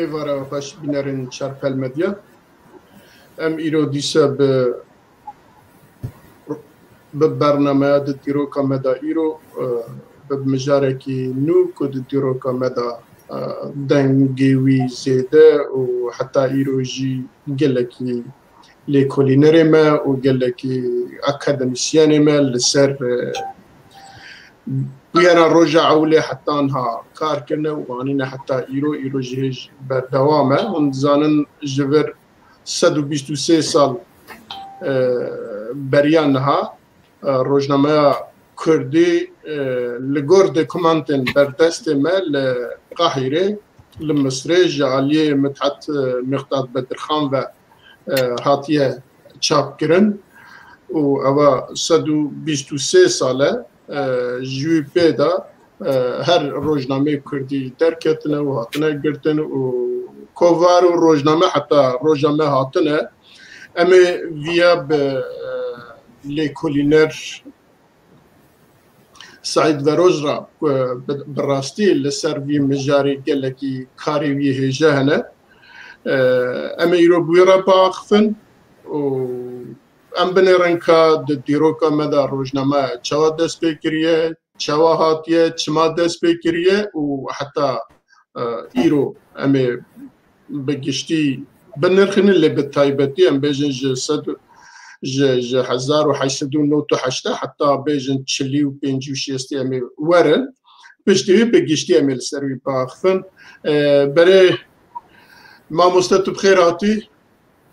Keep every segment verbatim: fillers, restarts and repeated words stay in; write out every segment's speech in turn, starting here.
Êvara xweş bînerên Çarpel Medya. Em îro dîse bi, bi bernameya di dîroka me de îro, e, bi mijarekî nû ku di dîroka me de, e, dengê wî zêde û heta îro jî gelekî lêkolînerê me û gelekî akademîsyenê me li ser, e, bûyera roja ewilê heta niha kar kirine û anîne heta îro, îro jî hêj berdewam e. Hûn dizanin ji vir sed û bîst û sê sal, e, beriya niha, e, rojnameya Kurdî, e, li gor dokûmentên berdestê me li Qahîrê, li Misrê ji aliyê Mithat, e, Miqdad Bedirxan ve, e, hatiye çapkirin û eva sed û bîst û sê sal e, e, ji wî pê de, e, her rojnameyê Kurdî derketine û hatine girtin û kovar û rojname heta roja me hatine. Em ê viya bi, e, lêkolîner Seîd Veroj re, ku bi, bi rastî li ser vî mijarî gelekî karê wî hêje hene. E, em ê îro bi wî re biaxifin û em binêrin ka di dîroka me de rojname çawa dest pê kiriye, çawa hatiye, çima dest pê kiriye û heta, e, îro em ê bi giştî binirxînin, lê bi taybetî em bêjin ji sed, ji, ji hezar û heşt sed û nod û heşt heta bêjin çilî û pêncî û şêstî em ê werin. Piştî wî bi giştî em ê li ser wî biaxifin. E, berê mamoste, tu bi xêr hatî.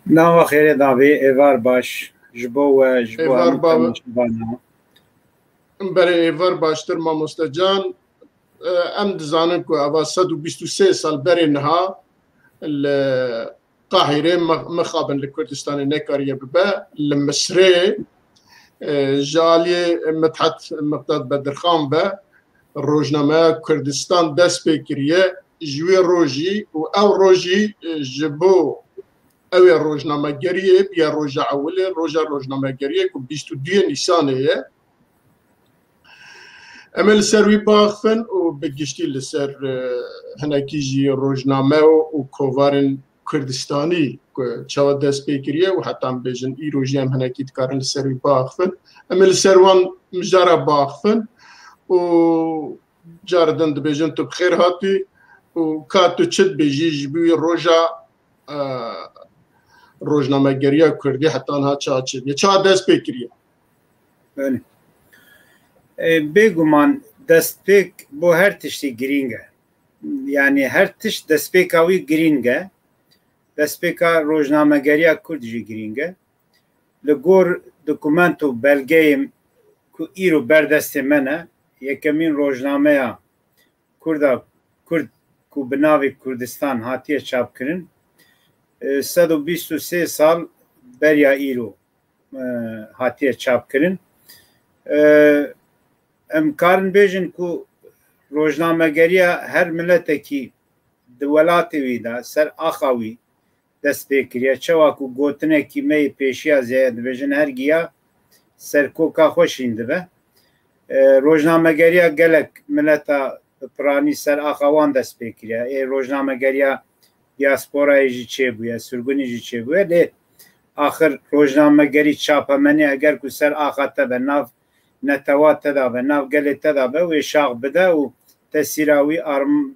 Nava xêrê davê, êvar baş ji bo we, ji bo Êvar hemû baba. Temaşevana. Berê êvar baştir mamoste can. E, em dizanin ku eva sed û bîst û sê sal berê niha li Qahîrê mi-, mixabin li Kurdistanê nekariye bibe. Li Misrê, e, ji aliyê Mithat Miqdad Bedirxan ve rojnameya Kurdistan dest pê kiriye. Ji wê rojî û ew rojî, e, ji bo ew ê rojnamegeriyê bûye roja ewilê, roja rojnamegeriyê ku bîst û duyê Nîsanê ye. Em ê li ser wî biaxifin û bi giştî li ser, e, hinekî jî rojname û, û kovarên Kurdistanî ku çawa dest pê kiriye û heta em bêjin îro jî em hinekî dikarin li ser wî biaxifin. Em ê li ser wan mijara biaxifin û cara din dibêjin tu bi xêr hatî û ka tu çi dibêjî ji bo wî roja, e, rojnamegeriya Kurdî heta niha çawa çêbûye, çawa dest pê kiriye? Belê. E, bêguman destpêk bo her tiştî girîng e. Yanî her tişt destpêka wî girîng e. Destpêka rojnamegeriya Kurd jî girîng e. Li gor dokument û belgeyên ku îro ber destê me ne, yekemîn rojnameya Kurda, Kurd ku bi navê Kurdistan hatiye çapkirin, e, sed û bîst û sê sal beriya îro, e, hatiye çapkirin. E, em karin bêjin ku rojnamegeriya her miletekî di welatê wî de ser axa wî dest pê kiriye. Çawa ku gotinekî me yê pêşiya zêde dibêjin, her giya serkoka xwe şîn dibe. E, rojnamegeriya gelek mileta piranî ser axa wan dest pê kiriye. Ê rojnamegeriya diasporayê jî çêbûye, sirgunî jî çêbûye. Lê axir rojnamegerî çapemenî eger ku ser axa te be, nav netewa te de be, nav gelê te de be, wê şax bide û tesîra wî arm-,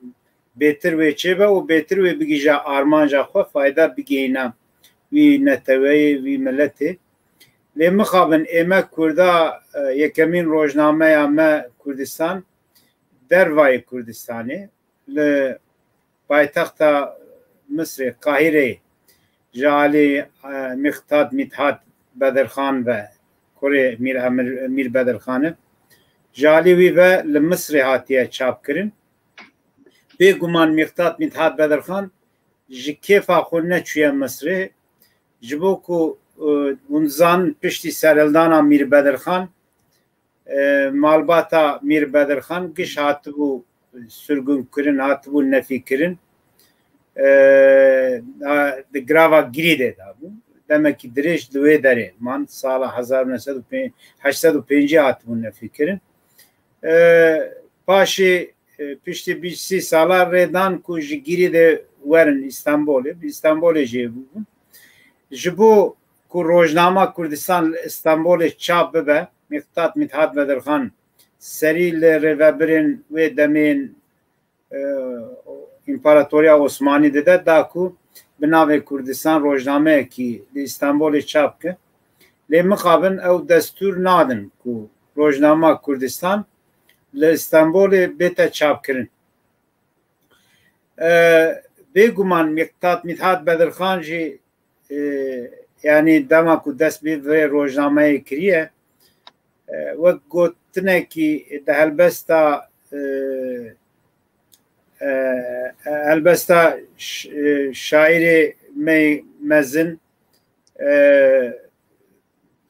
bêtir wê çêbe û bêtir wê bigihîje armanca xwe, fayda bigihîne wî neteweyê, wî miletê. Lê mixabin ê me Kurda, e, yekemîn rojnameya me Kurdistan, dervayê Kurdistanê, li paytexta Misrê, Qahîreyê, ji alî, e, Mîqdad Mîthat Bedirxan ve, kurê Mîr Emir, Mîr Bedirxan e, ji alî wî ve li Misrê hatiye çapkirin. Bêguman Mîqdad Mîthat Bedirxan ji kêfa xwe neçûye Misrê, ji bo ku, e, hûn dizanin piştî serhildana Mîr Bedirxan, e, malbata Mîr Bedirxan giş hatibû sirgunkirin, hatibû nefîkirin. E, a, di girava Girîdê de bû. Demekî dirêj di wê derê man, sala hezar û neh sed û pêncî, heşt sed û pêncî hatibû nefîkirin. E, paşê e, piştî bîst sî sala rê dan ku ji Girî de werin Îstanbolê, bi Îstanbolê jê bûbûn. Ji bo ku rojnama Kurdistan li Îstanbolê çap bibe, Miqtat Mithat Bedirxan serî li rêvebirên wê demên, e, Împaratoriya Osmanî dide, da ku bi navê Kurdistan rojnameyekî li Îstanbolê çap ke. Lê mixabin ew destûr nadin ku rojnama Kurdistan li Îstanbolê bête çapkirin. E, bêguman Miqtat Mithat Bedirxan jî, e, yanî dema ku dest bi vê rojnameyê kiriye, e, wek gotinekî di helbesta, e, e, helbesta ş-, e, şaîrê me mezin, e,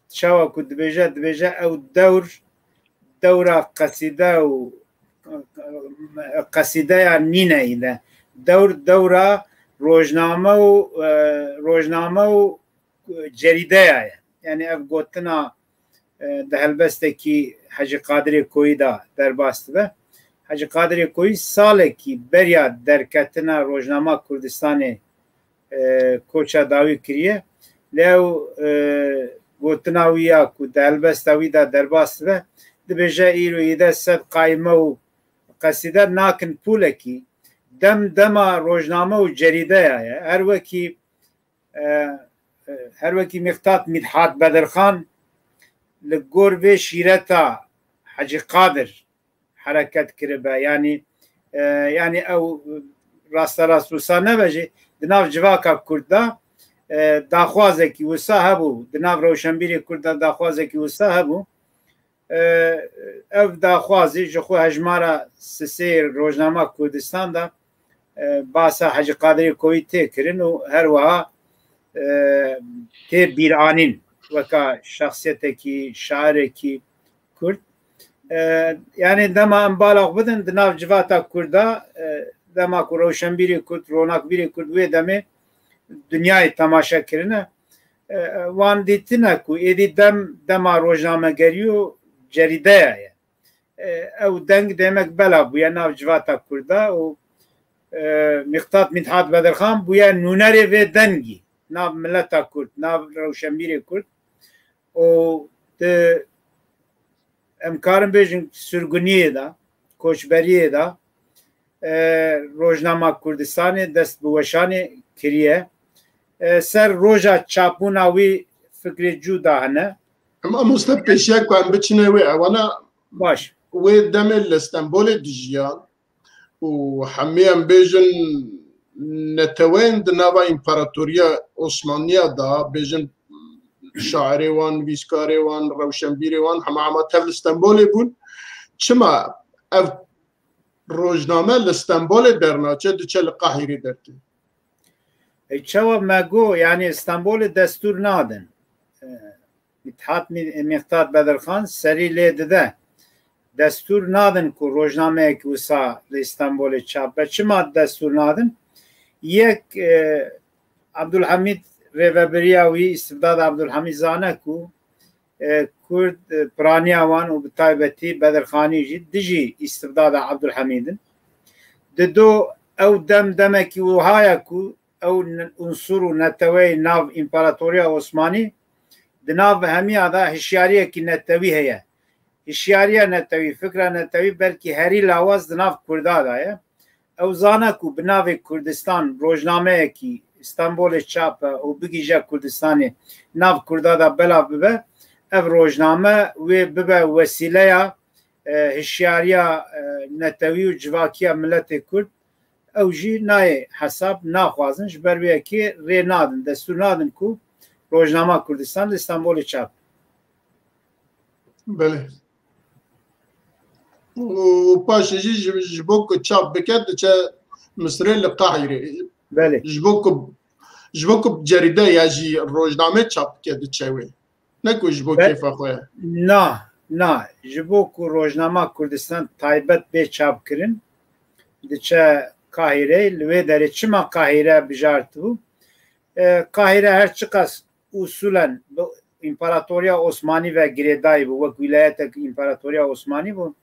çawa ku dibêje, dibêje ew dewr, dewra qesîde û qesîdeya nîne îne. Dewr, dewra rojname û, e, rojname û cerîdeya ye. Yanî ev gotina, e, di helbestekî Hecî Qadirê Koyî de derbas dibe. Hecî Qadirê Koyî salekî beriya derketina rojnama Kurdistanê, e, koça dawî kiriye. Lê ew, e, gotina wî ya ku di helbesta wî de derbas dibe, dibêje îro îde sed qayme û qesîde nakin pûlekî, dem dema rojname û cerîdeya ye. Her wekî, e, e, her wekî Miqtat Midhat Bedirxan li gor vê şîreta Hecî Qadir hereket kiribe. Yanî, e, yanî ew rasterast wisa nebe jî di nav civaka Kurd de, e, daxwazekî wisa hebû. Di nav rewşenbîrê Kurd de daxwazekî wisa hebû. E, ev daxwazî ji xwe hejmara sisê rojnama Kurdistan de, e, basa Hecî Qadirê Koyî tê kirin û her wiha, e, tê bîranîn weka şexsiyetekî, şairekî Kurd. E, yanî dema em balax bidin di nav civata Kurda, e, dema ku rewşenbîrê Kurd, ronakbîrê Kurd wê demê dinyayê temaşe kirine, e, wan dîtine ku êdî dem dema rojnamegerî û cerîdeya ye. E, ew deng demek bela bûye nav civata Kurda û, e, Miqtat Midhat Bedirxan bûye nûnerê vê dengî nav mileta Kurd, nav rewşenbîrê Kurd û di, em karin bêjin, surguniyê de, koçberiyê de, e, rojnama Kurdistanê dest bi weşanê kiriye. E, ser roja çapbûna wî fikrê cû da hene. Em mamoste pêşiya ku em biçine wê, ewana baş. Wê demê li Stenbolê dijiyan û hemî em bêjin neteweyên di nava Împaratoriya Osmaniya da, bêjin şairê wan, nivîskarê wan, rewşenbîrê wan hema hema tev li Stenbolê bûn. Çima ev rojname li Stenbolê dernaçe, diçe li Qahîrê dertê? E, çawa me got, yanî Stenbolê destûr nadin. E, Mithat Mi-, Miqtat Bedirxan serî lê dide. Destûr nadin ku rojnameyek wisa li Stenbolê çap be. Çima destûr nadin? Yek, e, Abdulhamîd rêvebiriya wî, îstibdada Abdulhamîd zane ku, e, Kurd, e, piraniya wan û bi taybetî Bedirxanî jî dijî îstibdada Abdulhamîd in. Dido ew dem demekî wiha ye ku ew ne-, unsur û neteweyê nav Împaratoriya Osmanî di nav hemiya de hişyariyekî netewî heye. Hişyariya netewî, fikra netewî belkî herî lawaz di nav Kurda de ye. Ew zane ku bi navê Kurdistan rojnameyekî Stenbolê çap e û bigihîje Kurdistanê nav Kurda de belav bibe, ev rojname wê bibe wesîleya, e, hişyariya, e, netewî û civakiya miletê Kurd. Ew jî nayê hesab, naxwazin, ji ber wê yekê rê nadin, destûr nadin ku rojnama Kurdistan li Stenbolê çap. Belê. Û paşê jî ji, ji bo ku çap bike, diçe Misirê li Qahîrê. Belê. Ji bo ku, ji bo ku cerîde ya jî rojname çap bike, diçe wê. Ne ku ji bo Be-, kêfa xwe ye. Na, na. Ji bo ku rojnama Kurdistan taybet bê çapkirin, diçe Qahîrê. Li wê derê çima Qahîre bijartibû? E, Qahîre her çiqas usulen bi Împaratoriya Osmanî ve girêdayî bû, wek wîlayetek Împaratoriya Osmanî bû.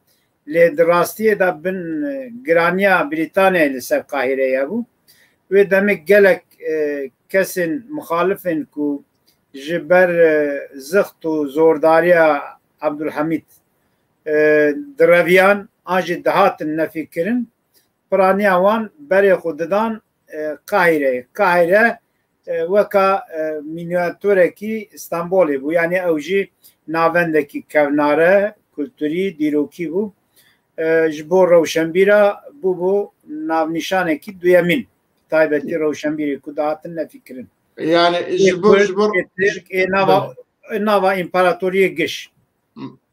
Lê di rastiyê de bin, e, giraniya Brîtanyayê li ser Qahîreyê hebû. Wê demê gelek, e, kesên mixalifên ku ji ber, e, zixt û zordariya Abdulhamîd, e, direviyan an jî dihatin nefîkirin, piraniya wan berê xwe didan, e, Qahîreyê. Qahîre, e, weka, e, mînîaturekî Stenbolê bû. Yanî ew jî navendekî kevnare, kulturî, dîrokî bû. E, ji bo rewşenbîra bûbû navnîşanekî duyemîn. Taybetî rewşenbîrê ku dihatin nefîkirin. Yani ji bo, ji bo ê Tirk, ê nava, ê nava împaratoriyê giş.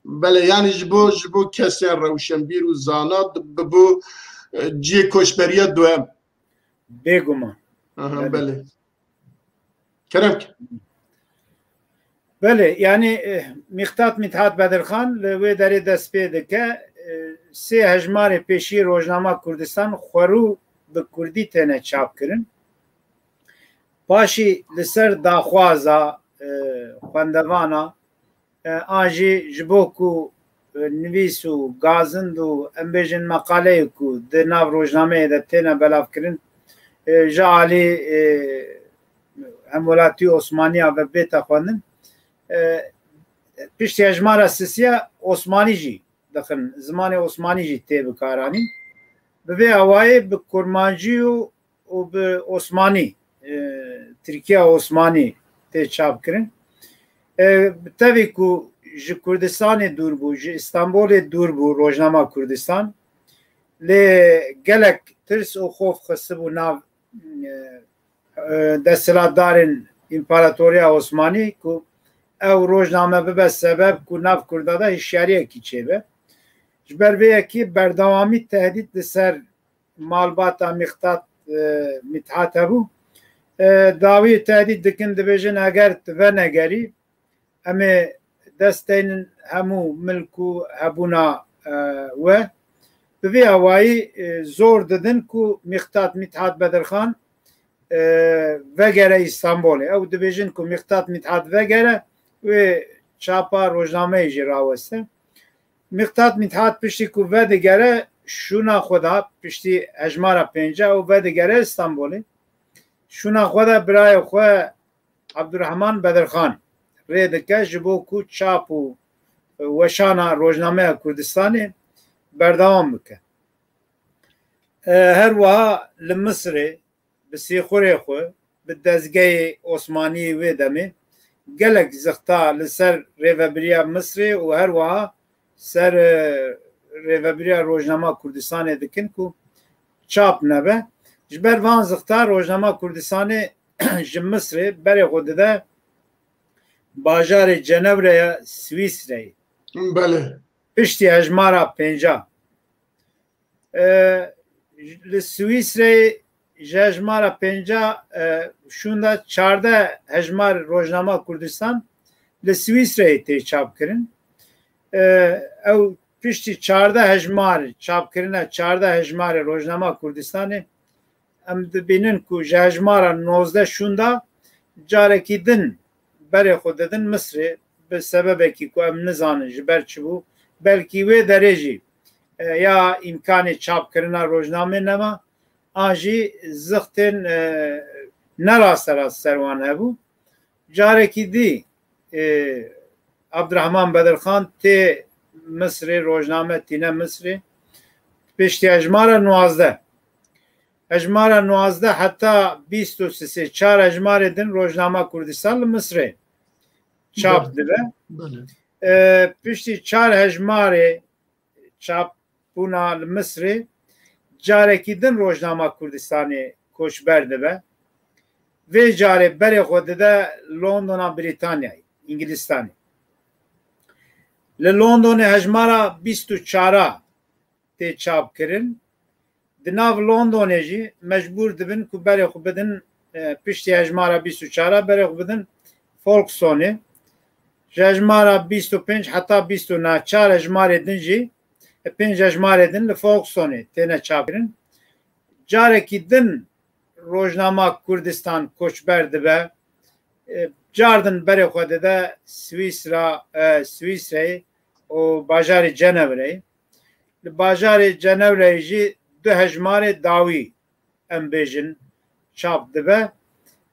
Belê, yani ji bo, ji bo kesên rewşenbîr û zana di-, bi bo, e, cihê koçberiya duhem. Bêguman. Aha, belê. Belê. Kerem ke. Belê, yani, e, Mîqtat Mîthat Bedirxan li wê derê dest pê dike, e, sê hejmarê pêşî Rojnama Kurdistan xwerû bi kurdî têne çapkirin. Paşî li ser daxwaza, e, xwendevana, e, an jî ji bo ku, e, nivîs û gazind û em bêjin meqaleyê ku di nav rojnameyê de têne belavkirin, e, ji alî, e, hemwelatî Osmaniya ve bête xwendin. E, piştî hejmara sisiya Osmanî jî dixin, zimanê Osmanî jî tê bikaranîn. Bi vê awayî bi kurmancî û û bi Osmanî, e, Tirkiya Osmanî tê çapkirin. E, bi tevî ku ji Kurdistanê dûr bû, ji Îstanbolê dûr bû Rojnama Kurdistan, lê gelek tirs û xof xistibû nav, e, e, desthilatdarên Împaratoriya Osmanî ku ew rojname bibe sebeb ku nav Kurda de hişyariyekî çêbe. Ji ber vê yekê berdewamî tehdît li ser malbata Mîqtat, e, Mîthat hebû. E, dawî tehdît dikin, dibêjin, eger tu venegerî, em ê dest deynin hemû milk û hebûna, e, we. Bi vî awayî, e, zor didin ku Mîqtat Mîthat Bedirxan, e, vegere Îstanbolê. Ew dibêjin ku Mîqtat Mîthat vegere, wê çapa rojnameyê jî raweste. Mîqtat Mîthat piştî ku vedigere şûna xwe de, piştî hejmara pênca û vedigere Stenbolê. Şûna xwe de birayê xwe Abdurrahman Bedirxan rê dike ji bo ku çap û weşana Rojnameya Kurdistanê berdewam bike. E, her wiha li Misirê bi sîxurê xwe, bi dezgehê Osmanî wê demê gelek zixta li ser rêvebiriya Misirê û her wiha ser, e, rêvebiriya Rojnama Kurdistanê dikin ku çap nebe. Ji ber van zixta Rojnama Kurdistanê ji Misirê berê xwe dide bajarê Cenevreya Swîsreyê. Belê. Piştî hejmara pênca. E, li Swîsreyê ji hejmara pênca, e, şûnda çardeh hejmar Rojnama Kurdistan li Swîsreyê tê çapkirin. E, ew piştî çardeh hejmar çapkirine, çardeh hejmarê Rojnama Kurdistanê, em dibînin ku ji hejmara nozdeh şûnda carekî din berê xwe didin Misrê, bi sebebekî ku em nizanin ji ber çi bû, belkî wê derê jî, e, ya îmkanê çapkirina rojnamê nema, an jî zixtên, e, ne rasterast ser wan hebû. Carekî dî, e, Abdurrahman Bedirxan tê Misrê, rojname tîne Misrê. Piştî hejmara nuwazdeh. Hejmara nuwazdeh heta bîst û sê, çar hejmarê din Rojnama Kurdistan li Misrê çap dibe. Belê. E, piştî çar hejmarê çapbûna li Misrê, carekî din Rojnama Kurdistanê koçber dibe. Vê carê berê xwe dide Londona Brîtanyayê, Îngilistanê. Li Londonê hejmara bîst û çar tê çapkirin. Di nav Londonê jî mecbûr dibin ku berê xwe bidin, e, piştî hejmara bîst û çar berê xwe bidin Folkestone. Ji hejmara bîst û pênc heta bîst û neh, çar hejmarê din jî, e, pênc hejmarê din li Folkestone têne çapkirin. Carekî din Rojnama Kurdistan koçber dibe. E, cardin berê xwe dide Swîsra, e, Swîsreyê û bajarê Cenevreyê. Li bajarê Cenewreyê jî du hejmarê dawî, em bêjin, çap dibe.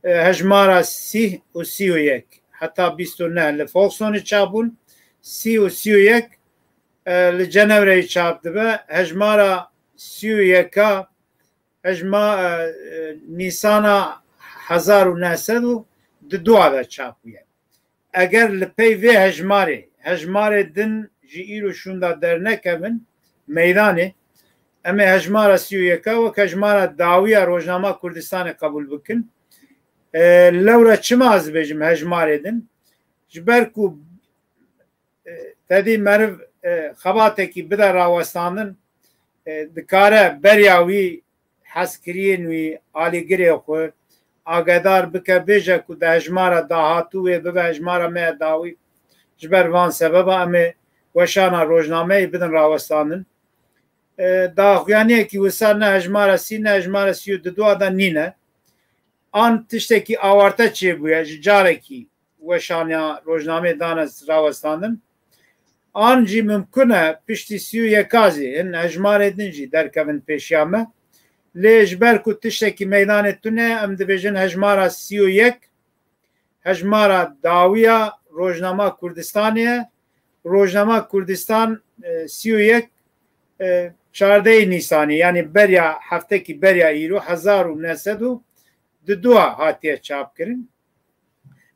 E, hejmara sî û sî û yek, heta bîst û neh li Folksonê çap bûn, sî û sî û yek, e, li Cenewreyê çap dibe. Hejmara sî û yeka, hejma, e, e, Nîsana hezar û neh sed û du de çap bûye. Eger li pey vê hejmarê, hejmarê din ji îro şûnda dernekevin meydanê, em ê hejmara sî û yeka wek hejmara dawî ya Rojnama Kurdistanê qebûl bikin. E, lewra çima ez dibêjim hejmarê din? Ji ber ku, e, tedî meriv, e, xebatekî bide rawestandin, e, dikare beriya wî hezkiriyên wî, alîgirê xwe agedar bike, bêje ku di hejmara dahatû wê bibe hejmara me ya dawî. Ji ber van sebeba em ê weşana rojnameyê bidin rawestandin. E, daxuyaniyekî wisa ne hejmara sî, ne hejmara sî û du de nîne. An tiştekî awarte çêbûye, ji carekî weşaniya rojnameyê dane rawestandin. An jî mimkun e piştî sî û yeka jî hin hejmarê din jî derkevin pêşiya me. Lê ji ber ku tiştekî meydanê tune ye, em dibêjin hejmara sî û yek, hejmara dawiya Rojnama Kurdistanê ye. Rojnama Kurdistan, e, sî û yek, e, çardehê Nîsanê, yanî beriya heftekî beriya îro, hezar û neh sed û du hatiye çapkirin.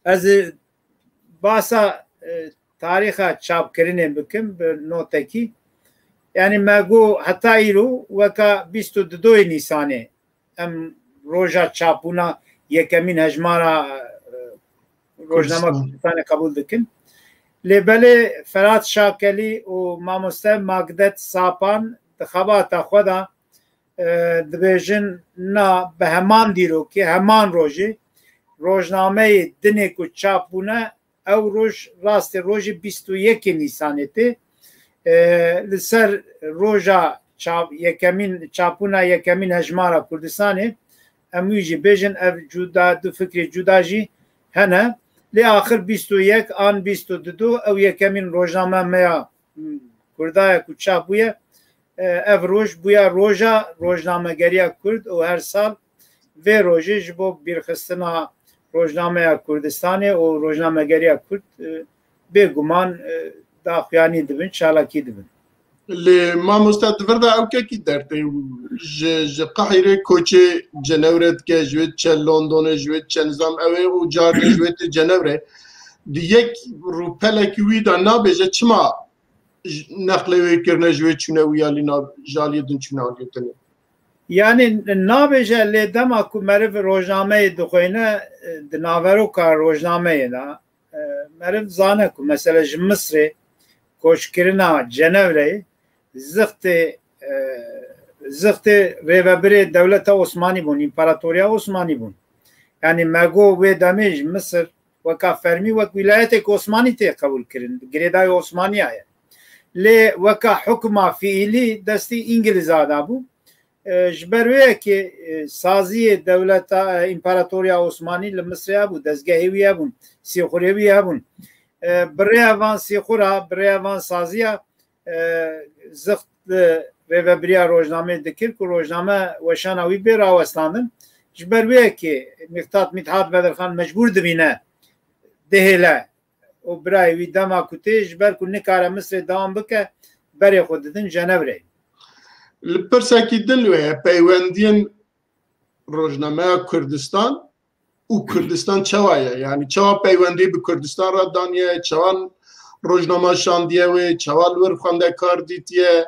Ez, e, basa, e, tarîxa çapkirinê bikim bi notekî. Yanî me got heta îro weka bîst û du Nîsanê em roja çapbûna yekemîn hejmara, e, Rojnama Kurdistanê qebûl dikin. Lê belê Ferhat Şakelî û mamoste Magdet Sapan di xebata xwe de, e, dibêjin na bi heman dîrokê, heman rojê rojnameyê dinê ku çap bûne, ew roj rastê rojê bîst û yekê Nîsanê tê. E, li ser roja çap-, yekemîn, çapbûna yekemîn hejmara Kurdistanê, em wî jî bêjin, ev cuda, du fikrê cuda jî hene. Lê axir bîst û yek an bîst û du ew yekemîn rojname me ya, m, Kurda ye ku çap bûye. E, ev roj bûye roja rojnamegeriya Kurd û her sal vê rojê ji bo bîrxistina rojnameya Kurdistanê û rojnamegeriya Kurd, e, bêguman, e, daxuyanî dibin, çalakî dibin. Lê mamoste, di vir de ew kekî dertê ji, ji Qahîrê koçê Cenewre dike, ji wê diçe Londonê, ji wê diçe nizam ew ê û carne ji wê tê Cenewre. Di yek rûpelekî wî de nabêje çima j-, neqlê wê kirine ji wê çûne wî alî nav-, ji aliyê din çûne aliyê dinê. Yanî nabêje, lê dema ku meriv rojnameyê dixwîne, e, di naveroka rojnameyê de, e, meriv zane ku mesela ji Misrê koçkirina Cenewreyê zixtê, e, zixtê rêvebirê dewleta Osmanî bûn, împaratoriya Osmanî bûn. Yanî me got wê demê ji Misir weka fermî wek wîlayeteke Osmanî tê qebûl kirin, girêdayî Osmaniya ye. Lê weka hukma fiîlî destî Îngilîza de bû. E, ji ber wê yekê, e, saziyê dewleta, e, împaratoriya Osmanî li Misrê hebû, dezgehê wî hebûn, sîxurê wî hebûn. E, bi rêya van sîxura, bi rêya van saziya, e, zixt li rêvebiriya rojnameyê dikir ku rojname weşana wî bê rawestandin. Ji ber wê yekê Mîqdat Mîthat Bedirxan mecbûr dibîne dihêle û birayê wî dema ku tê, ji ber ku nikare Misrê dewam bike, berê xwe didin Cenewreyê. Li pirsekî din wê ye, peywendiyên rojnameya Kurdistan û Kurdistan çawa ye? Yanî çawa peywendî bi Kurdistan re daniye? Çawa rojnama şandiye wê? Çawa li wir xwendekar dîtiye?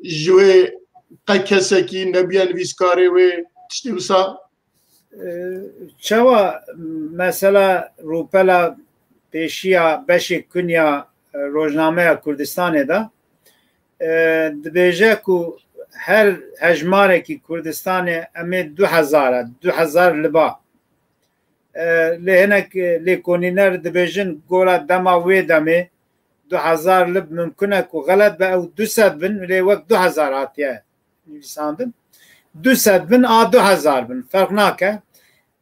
Ji wê qe kesekî nebiye nivîskarê wê? Tiştê wisa? E, çawa mesela rûpela pêşiya beşê kunya, e, rojnameya Kurdistanê de, e, dibêje ku her hejmarekî Kurdistanê em ê du hezar e, du hezar liba. E, lê hinek, e, lêkonîner dibêjin gora dema wê demê du hezar lib mimkun e ku xelet be, ew du sed bin, lê wek du hezar hatiye nivîsandin. Du sed bin a du hezar bin, ferq nake.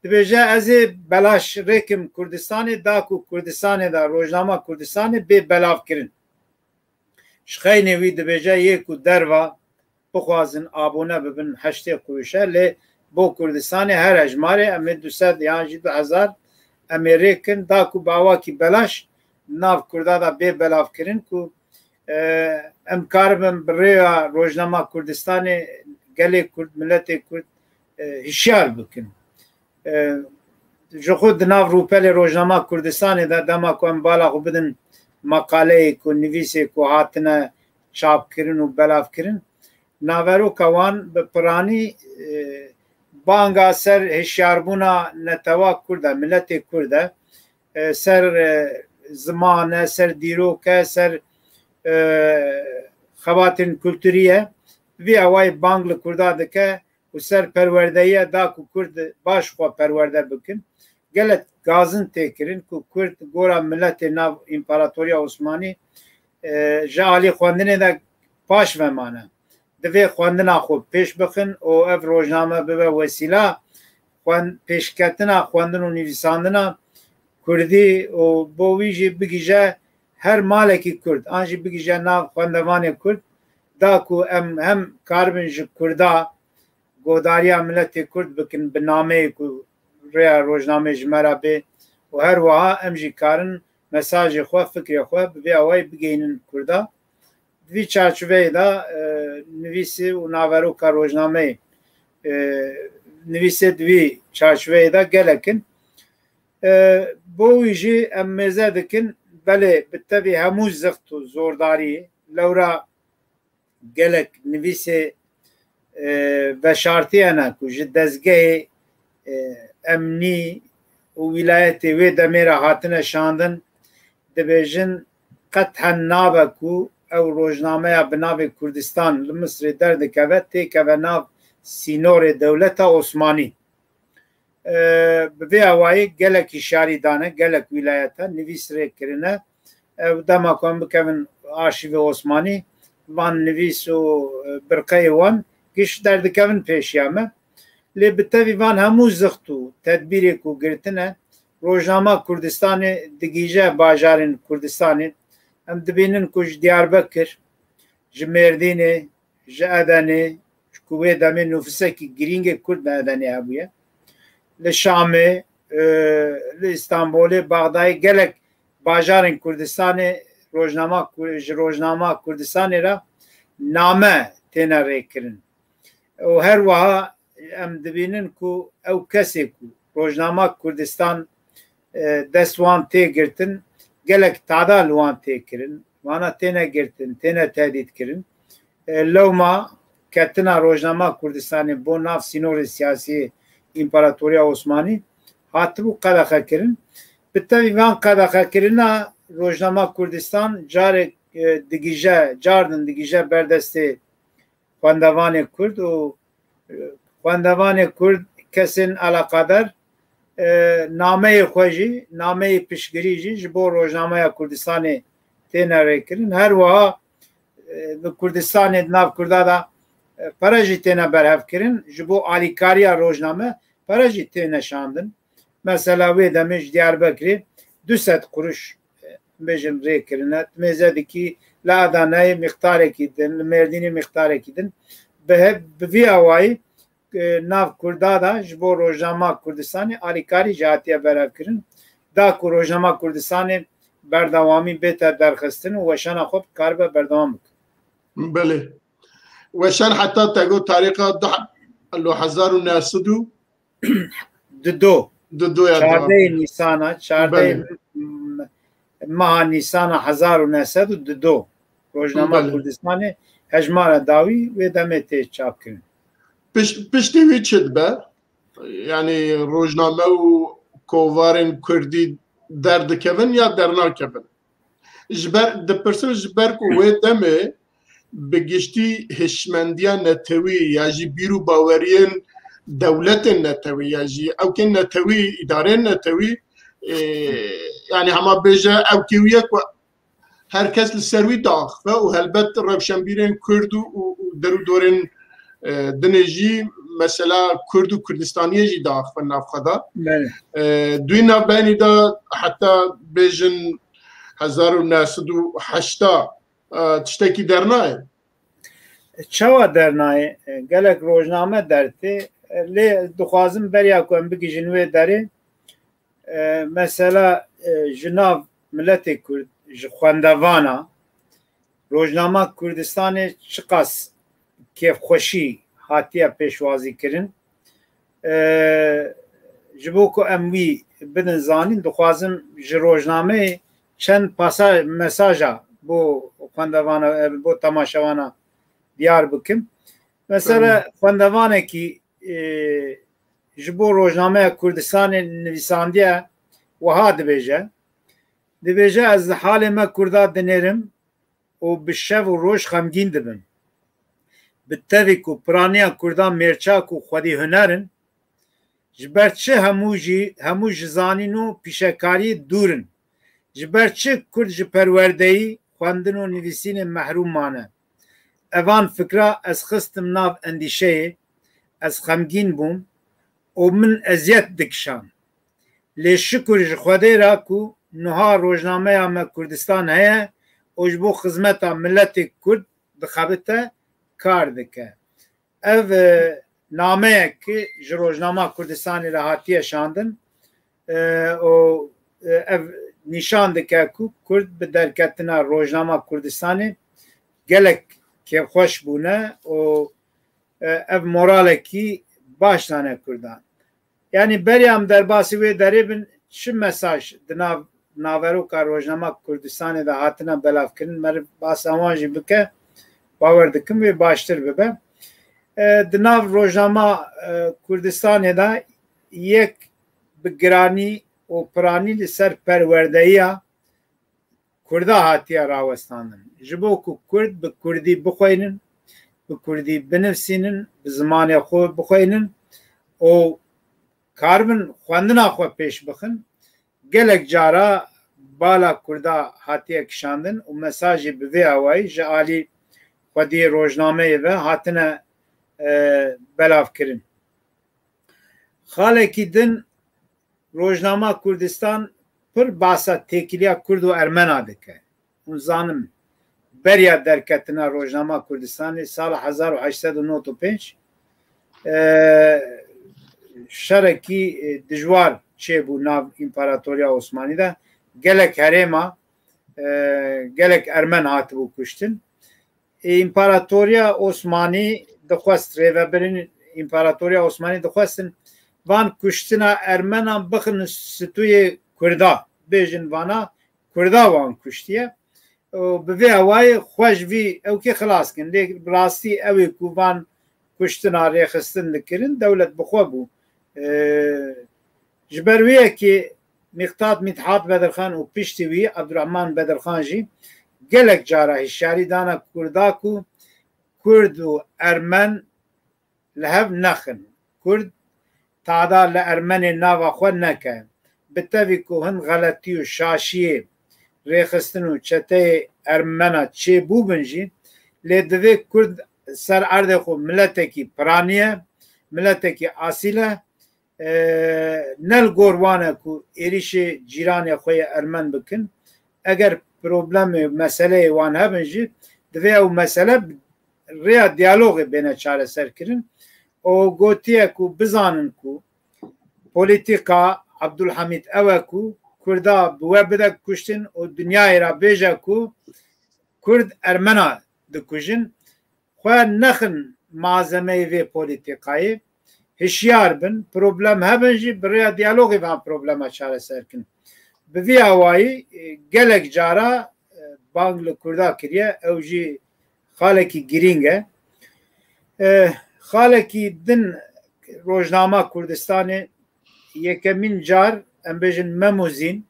Dibêje, ez ê belaş rêkim Kurdistanê, da ku Kurdistanê de rojnama Kurdistanê bê belavkirin. Ji xeynê wî dibêje yê ku derva bixwazin abone bibin heştê quruşe, lê bo Kurdistanê her hejmarê em ê du sed yan jî du hezar em ê rê kin, da ku bi awakî belaş nav Kurda da bê belavkirin ku, e, em karibin bi rêya rojnama Kurdistanê gelê Kurd, miletê Kurd, e, hişyar bikin. E, ji xwe di nav rûpelê rojnama Kurdistanê de dema ku em bala xwe bidin meqaleyê ku, nivîsê ku hatine çapkirin û belavkirin, naveroka wan bi piranî, e, banga ser hişyarbûna netewa Kurd e, miletê Kurd e, e, ser, e, ziman e, ser dîrok e, ser, e, xebatên kulturî ye. Vî awayî bang li Kurda dike û ser perwerdeyiye da ku Kurd baş xwe perwerde bikin. Gelek gazin tê kirin ku Kurd gora miletê nav Împaratoriya Osmanî, e, ji alî xwendinê de paş ve mane. Divê xwendina xwe pêş bixin û ev rojname bibe wesîla xwend-, pêşketina xwendin û nivîsandina Kurdî û bo wî jî bigihîje her malekî Kurd, an jî bigihîje nav xwendevanê Kurd, da ku em hem karibin ji Kurda godariya miletê Kurd bikin bi nameyê ku rêya rojnamê ji me re bê û her wiha em jî karin mesajê xwe, fikrê xwe bi vê awayî bigeyînin Kurda. Di vî çarçoveyê de, e, nivîsê û naveroka rojnameyê, e, nivîsê di vî çarçoveyê de gelek in. E, bo wî jî em mêze dikin, belê bi tevî hemû zixt û zordariyê, lewra gelek nivîsê, e, veşartiyene ku ji dezgehê, e, emnî û wîlayetê wê demê re hatine şandin, dibêjin qet hen nabe ku ew rojnameya bi navê Kurdistan li Misrê derdikeve, têkeve nav sînorê dewleta Osmanî. E, bi vê awayî gelek hişyarî dane, gelek wîlayete nivîs rê kirine. Ew dema ku em bikevin arşîvê Osmanî, van nivîs û, e, birqeyê wan giş derdikevin pêşiya me. Lê bi tevî van hemû zixt û tedbîrê ku girtine, rojnama Kurdistanê digihîje bajarên Kurdistanê. Em dibînin ku ji Diyarbekir, ji Mêrdînê, ji Edenê, ji ku wê demê nûfisekî girîngê Kurd li Edenê hebûye. Li Şamê, e, li Îstanbulê, Baxdayê, gelek bajarên Kurdistanê rojnama Kur-, ji rojnama Kurdistanê re name têne rêkirin. Û her wiha em dibînin ku ew kesê ku rojnama Kurdistan, e, dest wan tê girtin, gelek tada li wan tê kirin. Vana têne girtin, têne tehdît kirin. E, lewma ketina rojnama Kurdistanê bo nav sînorê siyasî Împaratoriya Osmanî hatibû qedexe kirin. Bi tevî van qedexe kirina rojnama Kurdistan carek, e, digije, cardin digije ber destê xwendevanê Kurd û, e, xwendevanê Kurd, kesên eleqedar, e, nameyê xwe jî, nameyê piştgirî jî ji bo rojnameya Kurdistanê têne rêkirin. Her wiha, e, li Kurdistanê di nav Kurda de, e, pere jî têne berhevkirin. Ji bo alîkariya rojname pere jî têne şandin. Mesela wê demê ji Diyarbekirê du sed quruş, e, bêjin rê kirine. Mêze dikî li Adanayê mîqdarekî din, li Mêrdînê mîqdarekî din. Bi he-, bi vî awayî, e, nav Kurda da ji bo rojnama Kurdistanê alîkarî jî hatiye berhevkirin. Da ku rojnama Kurdistanê berdewamî bête derxistin û weşana xwe bikaribe berdewam bike. Belê. Weşan heta te got tarîxa du, lo hezar û neh sed û Dido. Dido ya çardehê devam. Nîsana, çardehê Belê. m-, meha Nîsana hezar û neh sed û dido. Rojnama Belê. Kurdistanê hejmara dawî wê demê tê çapkirin. Piş-, piştî wî çi dibe? Yani rojname û kovarên Kurdî derdikevin ya dernakevin? Ji ber, dipirsin ji ber ku wê demê bi giştî hişmendiya netewî ya jî bîr û baweriyên dewletên netewî ya jî ewkên netewî, îdareyên netewî, e, yani hema bêje ewkê wî ye ku her kes li ser wî diaxife û helbet rewşenbîrên Kurd û, û, û derûdorên, e, dinê jî mesela Kurd û Kurdistaniyê jî diaxife nav xwe de. Belê. E, dû navbenî de heta bêjin hezar û neh sed û heyşta e, tiştekî dernayê. Çawa dernayê? E, gelek rojname dertê. E, lê dixwazim beriya ku em bigihîjin wê derê, e, mesela, e, ji nav miletê Kurd, ji xwendevana, rojnama Kurdistanê çiqas kêfxweşî hatiye pêşwazî kirin. E, ji bo ku em wî bidin zanîn, dixwazim ji rojnameyê çend pasa-, mesaja bo xwendevana, e, bo temaşevana diyar bikim. Mesela, tamam, xwendevanekî, e, ji bo rojnameya Kurdistanê nivîsandiye, wiha dibêje. Dibêje, ez li halê me Kurda dinêrim û bi şev û roj xemgîn dibim. Bi tevî ku piraniya Kurdan mêrçak û xwedî huner in, ji ber çi hemû jî, hemû ji zanîn û pîşekariyê dûr in? Ji ber çi Kurd ji perwerdeyî, xwendin û nivîsînê mehrûm mane? Evan fikra ez xistim nav endîşeyê, ez xemgîn bûm û min eziyet dikişand. Lê şikur ji Xwedê re ku niha rojnameya me Kurdistan heye û ji bo xizmeta miletê Kurd dixebite, kar dike. Ev, e, nameyek ji Rojnama Kurdistanê re hatiye şandin, e, û, e, ev nîşan dike ku Kurd bi derketina Rojnama Kurdistanê gelek kêfxweş bûne û, e, ev moralekî baş dane Kurdan. Yanî beriya em derbasî wê derê bin, çi mesaj di nav naveroka Rojnama Kurdistanê de hatine belavkirin, meriv basa wan jî bike, bawer dikim wê baştir bibe. E, di nav Rojnama, e, Kurdistanê de yek bi giranî û piranî li ser perwerdeyiya Kurda hatiye rawestandin. Ji bo ku Kurd bi Kurdî bixweynin, bi Kurdî binivsînin, bi zimanê xwe bixweynin û karibin xwendina xwe pêş bixin, gelek cara bala Kurda hatiye kişandin û mesajê bi vê awayî ji alî xwediyê rojnameyê ve hatine, e, belavkirin. Xalekî din Rojnama Kurdistan pir basa têkiliya Kurd û Ermena dike. Hûn zanin, beriya derketina Rojnama Kurdistanê sala hezar û heşt sed û nod û pênc, e, şerekî, e, dijwar çêbû nav Împaratoriya Osmanî de. Gelek herêma, e, gelek Ermen hatibû kuştin. Împaratoriya Osmanî dixwest, rêvebirên Împaratoriya Osmanî dixwestin van kuştina Ermenan bixin stûyê Kurda, bêjin vana Kurda wan kuştiye. Û bi vê awayê xwe ji vî ewkê xilas kin. Lê bi rastî ew ê ku van kuştina rêxistin dikirin, dewlet bi xwe bû. Ee, ji ber wê yekê Mîqtat Mîthat Bedirxan û piştî wî Abdurrahman Bedirxan jî gelek cara hişyarî dana Kurda ku Kurd û Ermen li hev nexin. Kurd tada li Ermenê nava xwe neke. Bi tevî ku hin xeletî û şaşiyê rêxistin û çeteyê Ermena çêbûbin jî, lê divê Kurd ser erdê xwe miletekî piranî ye, miletekî asîl e, e, ne li gor wan e ku êrîşê cîranê xwe yê Ermen bikin. Eger problemê, meseleyê wan hebin jî, divê ew mesele rêya diyalogê bêne çareserkirin. Û gotiye ku bizanin ku polîtîka Abdulhamîd ew e ku Kurda bi we bide kuştin û dinyayê re bêje ku Kurd Ermena dikujin. Xwe nexin malzemeyê vê polîtîkayê. Hişyar bin, problem hebin jî bi rêya diyalogê van problema çareser kin. Bi vî awayî, e, gelek cara, e, bang li Kurda kiriye, ew jî xalekî girîng e. E, xalekî din rojnama Kurdistanê yekemîn car, em bêjin Memozîn,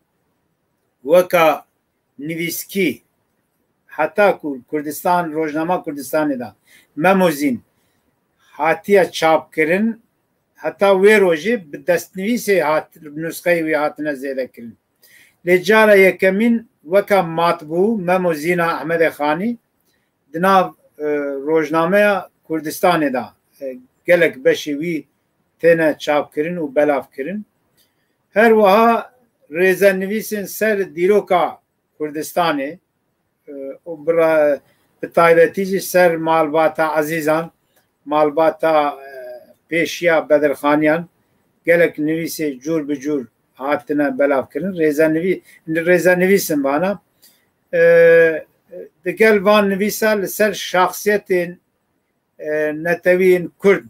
weka nivîskî, heta ku Kurdistan, Rojnama Kurdistanê de Memozîn hatiye çapkirin, heta wê rojê bi destnivîsê hat, nusxeyê wî hatine zêde kirin. Lê cara yekemîn weka matbû, Memozîna Ehmedê Xanî, di nav, e, rojnameya Kurdistanê de, e, gelek beşê wî têne çapkirin û belavkirin. Her wiha rêzenivîsên ser dîroka Kurdistanê, e, û bira-, bi taybetî jî ser malbata ezîzan, malbata, e, pêşiya Bedirxaniyan gelek nivîsê cûr bi cûr hatine belavkirin. Rêzenivî-, rêzenivîs in vana. E, digel van nivîsa li ser şaxsiyetên, e, netewî yên Kurd,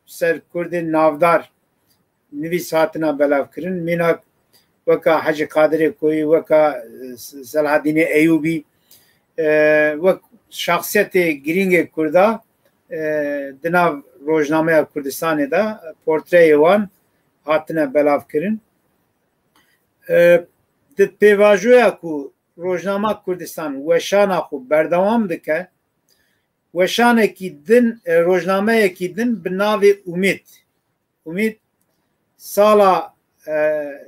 ser Kurdên navdar nivîs hatine belavkirin. Mînak weka Hecî Qadirê Koyî, weka, e, Selahedînê Eyûbî, e, wek şaxsiyetê girîngê Kurda, e, di nav rojnameya Kurdistanê de portreyê wan hatine belavkirin. E, di pêvajoya ku rojnama Kurdistan weşana xwe berdewam dike, weşanekî din, e, rojnameyekî din bi navê Umîd. Umîd sala, e,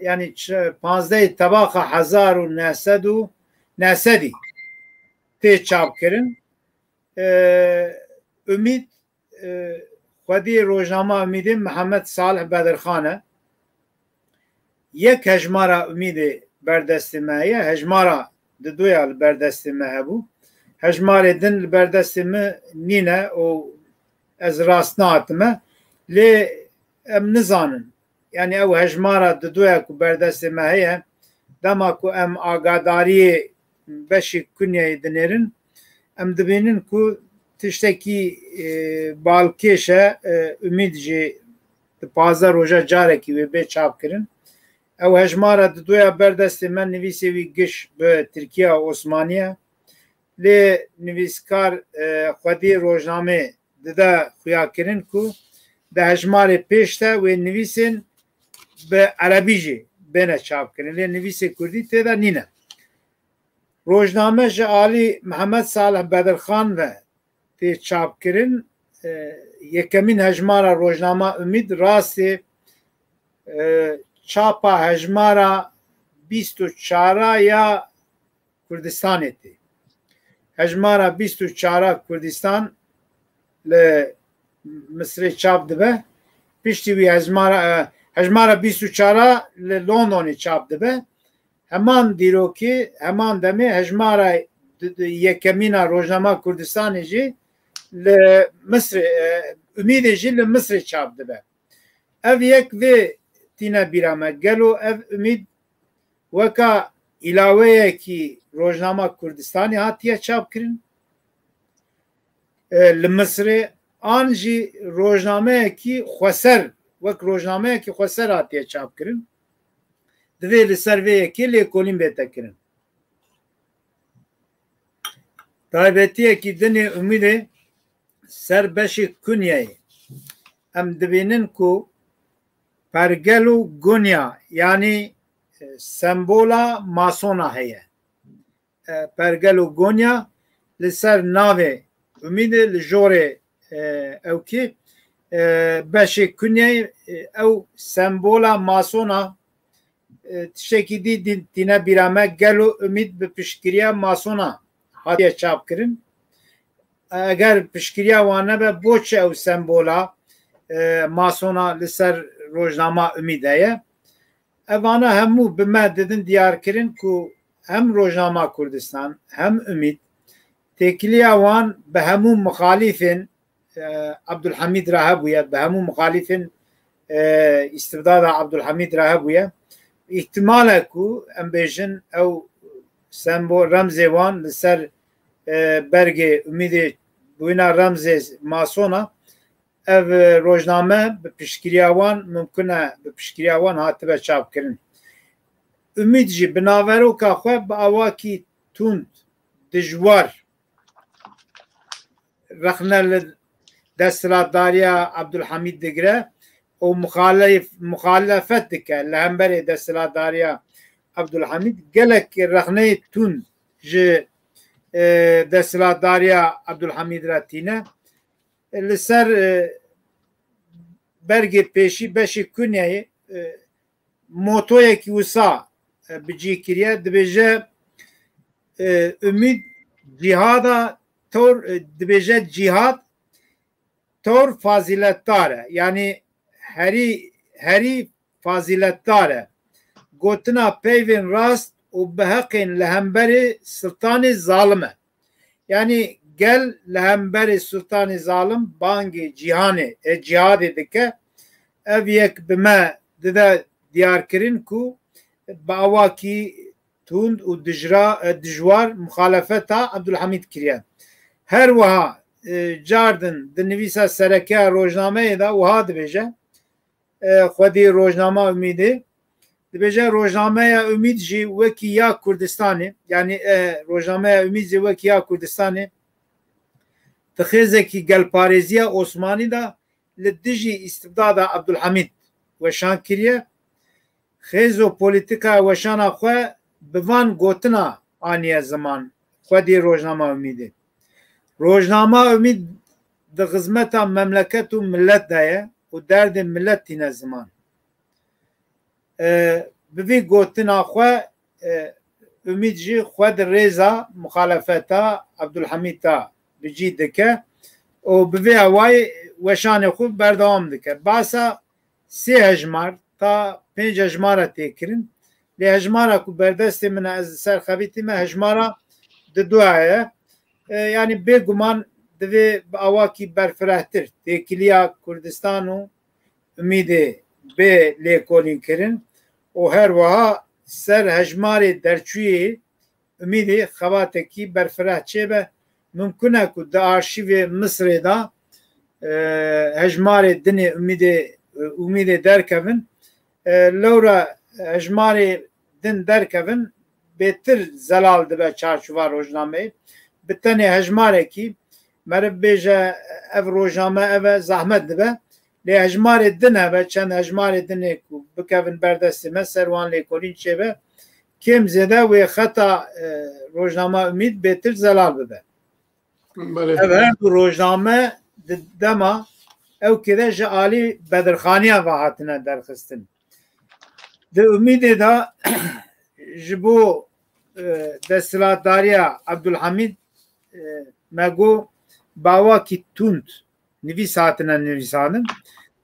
yanî ç-, panzdehê Tebaxa hezar û neh sed û neh sedî tê çapkirin. E, Umîd, e, xwedî rojnama Umîdê Mihemed Salih Bedirxan e. Yek hejmara Umîdê ber destê me heye, hejmara didoya li ber destê me hebû. Hejmarê din li ber destê min nîne û ez rast nehatime. Lê em nizanin. Yanî ew hejmara didoya ku ber destê me heye, dema ku em agadariyê beşê Kunyayê dinêrin, em dibînin ku tiştekî, e, balkêş e, e, Umîd jî di pazdeh roja carekî wê bê çapkirin. Ew hejmara didoya ber destê me, nivîsê wî giş bi Tirkiya Osmanî ye. Lê nivîskar, e, xwedî rojnamê dide xuyakirin ku di hejmarê pêş de wê nivîsên bi erebî jî bêne çapkirin. Lê nivîsê kurdî tê de nîne. Rojname ji alî Mihemed Salih Bedirxan ve tê çapkirin. E, yekemîn hejmara rojnama Umîd rastê, e, çapa hejmara bîst û çara ya Kurdistanê tê. Hejmara bîst û çara Kurdistan li Misrê çap dibe. Piştî wî hejmara, e, hejmara bîst û çara li Londonê çap dibe. Heman dîrokê, heman demê hejmara di-, di-, yekemîna rojnama Kurdistanê jî li Misrê, e, Umîdê jî li Misrê çap dibe. Ev yek vê tîne bîra me. Gelo ev Umîd weka îlaweyekî rojnama Kurdistanê hatiye çapkirin, e, li Misrê, an jî rojnameyekî xweser, wek rojnameyekî xweser hatiye çapkirin? Divê li ser vê yekê lêkolîn bête kirin. Taybetiyekî dinê Umîdê ser beşê Kunyayê. Em dibînin ku pergel û gonya, yanî, e, sembola masona heye. E, pergel û gonya li ser navê Umîdê li jorê, e, ewkî, e, beşê Kunyayê, e, ew sembola masona, e, tiştekî dî, dî tîne bîra me, gelo Umîd bi piştgiriya masona hatiye çapkirin? Eger piştgiriya wan nebe, bo çi ew sembola, e, masona li ser rojnama Umîd heye? Evana hemû bi me didin diyarkirin ku hem rojnama Kurdistan hem Umîd têkiliya wan bi hemû mixalîfên, e, Abdulhamîd re hebûye, bi hemû mixalîfên, e, îstibdada Abdulhamîd re hebûye. Îhtimal e ku em bêjin ew sembol, remzê wan li ser, e, bergê Umîdê bûyîna remzê masona, ev, e, rojname bi piştgiriya wan, mimkun e bi piştgiriya wan hatibe çapkirin. Umîd jî bi naveroka xwe bi awakî tund, dijwar rexne li desthilatdariya Abdulhamîd digire û muxalif-, muxalefet dike li hemberê desthilatdariya Abdulhamîd. Gelek rexneyê tund ji, e, desthilatdariya Abdulhamîd re tîne. Li ser, e, bergê pêşî beşê Kunyayê, e, motoyekî wisa, e, bi cî kiriye, dibêje, e, Umîd cîhada tor, e, dibêje cîhad tor fazîletdar e. Yanî herî, herî fazîletdar e. Gotina peyvên rast û bi heqên li hemberê siltanê zalim e. Yanî gel li hemberê siltanê zalim bangê cîhanê, e, cîhadê dike. Ev yek bi me dide diyarkirin ku bi awakî tund û dijra, e, dijwar muxalefeta Abdulhamîd kiriye. Her wiha, e, cardin di nivîsa serekeya rojnameyê de wiha dibêje, e, xwedî rojnama Umîdê. Dibêje rojnameya Umîd jî wekî ya Kurdistanê, yanî, e, rojnameya Umîd jî wekî ya Kurdistanê di xêzekî gelparêziya Osmanî de li dijî îstibdada Abdulhamîd weşan kiriye. Xêzo polîtîkaya weşana xwe bi van gotina aniye ziman, xwedî rojnama Umîdê. Rojnama Umîd di xizmeta memleket û millet de ye û derdê millet tîne ziman. E, bi vî gotina xwe, e, Umîd jî xwe di rêza muxalefeta Abdulhamîd de bi cî dike û bi vê awayî weşanê xwe berdewam dike. Basa sê hejmar ta pênc hejmara tê kirin. Lê hejmara ku berdestê min e, ez li ser xebitî me, hejmara diduya ye. E, yanî bêguman divê bi awakî berfirehtir têkiliya Kurdistan û Umîdê bê lêkolînkirin û her wiha ser hejmarê derçûyê Umîdê xebatekî berfireh çêbe. Mimkun e ku di arşîvê Misirê de, e, hejmarê dinê Umîdê, Umîdê derkevin. E, lewra hejmarê din derkevin, bêtir zelal dibe çarçova rojnameyê. Bi tenê hejmarekî meriv bêje ev rojname ev e, zehmet dibe. Lê hejmarê din hebe, çend hejmarê dinê ku bikevin ber destê me, ser wan lêkolîn çêbe, kêm zêde wê xeta, e, rojnama Umîd bêtir zelal bibe. Belê. Ev her du rojname di dema ewkê de ji alî Bedirxaniya ve hatine derxistin. Di Umîdê de ji bo, e, desthilatdariya Abdulhamîd, e, me got bawakî tund nivîs hatine nivîsandin.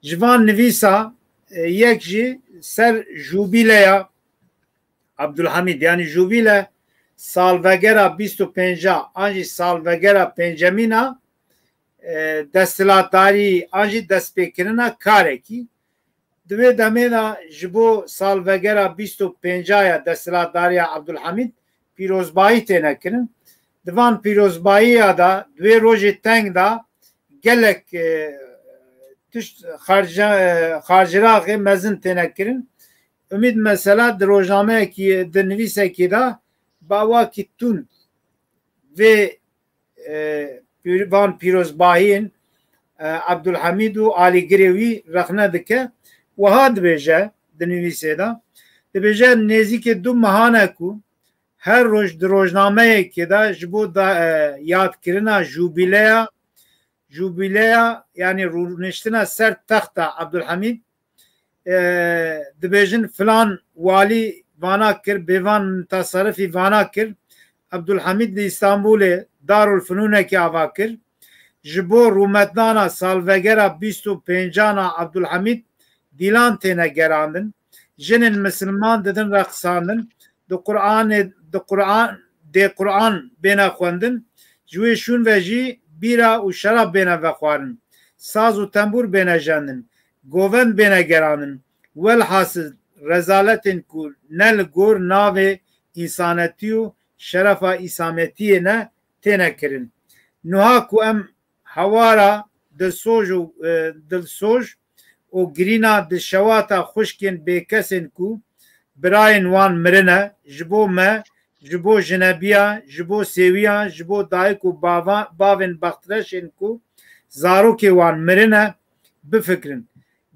Ji van nivîsa, e, yek jî ser jubîleya Abdulhamîd, yanî jubîle salvegera bîst û pênca an jî salvegera pêncemîna, e, desthilatdarî an jî destpêkirina karekî. Di wê demê de ji bo salvegera bîst û pênca ya desthilatdariya Abdulhamîd pîrozbayî têne kirin. Di van pîrozbayiya de di wê rojê teng de gelek, e, tişt xarca-, e, xarciraxê mezin têne kirin. Umîd mesela di rojnameyekî, di nivîsekî de bawakî tund vê, e, pîr-, van pîrozbahiyên, e, Abdulhamîd û alîgirê wî rexne dike. Wiha dibêje di nivîsê de, dibêje nêzîkê du mehan e ku her roj di rojnameyekê de ji bo da, e, yadkirina jubîleya, jubîleya, yanî rûniştina ser texta Abdulhamîd, e, dibêjin filan walî vana kir, bêvan mutasarifî vana kir. Abdulhamîd li Îstanbulê Darul Funûnekî ava kir. Ji bo rûmetdana salvegera bîst û pêncan a Abdulhamîd dîlan têne gerandin. Jinên misilman didin reqisandin. Di Qur'anê, di Qur'an, dê Qur'an bêne xwendin. Ji wê şûn ve jî bîra û şerab bêne vexwarin. Saz û tembûr bêne jendin. Govend bêne gerandin. Welhasil rezaletên ku ne li gor navê însanetî û şerefa îsametiyê ne têne kirin. Niha ku em hewara dilsoj û, e, dilsoj û girîna di şewata xwişkên bêkesên ku birayên wan mirine, ji bo me, ji bo jinebiya, ji bo sêwiya, ji bo dayik û bava-, bavên bextreşên ku zarokê wan mirine, bifikirin.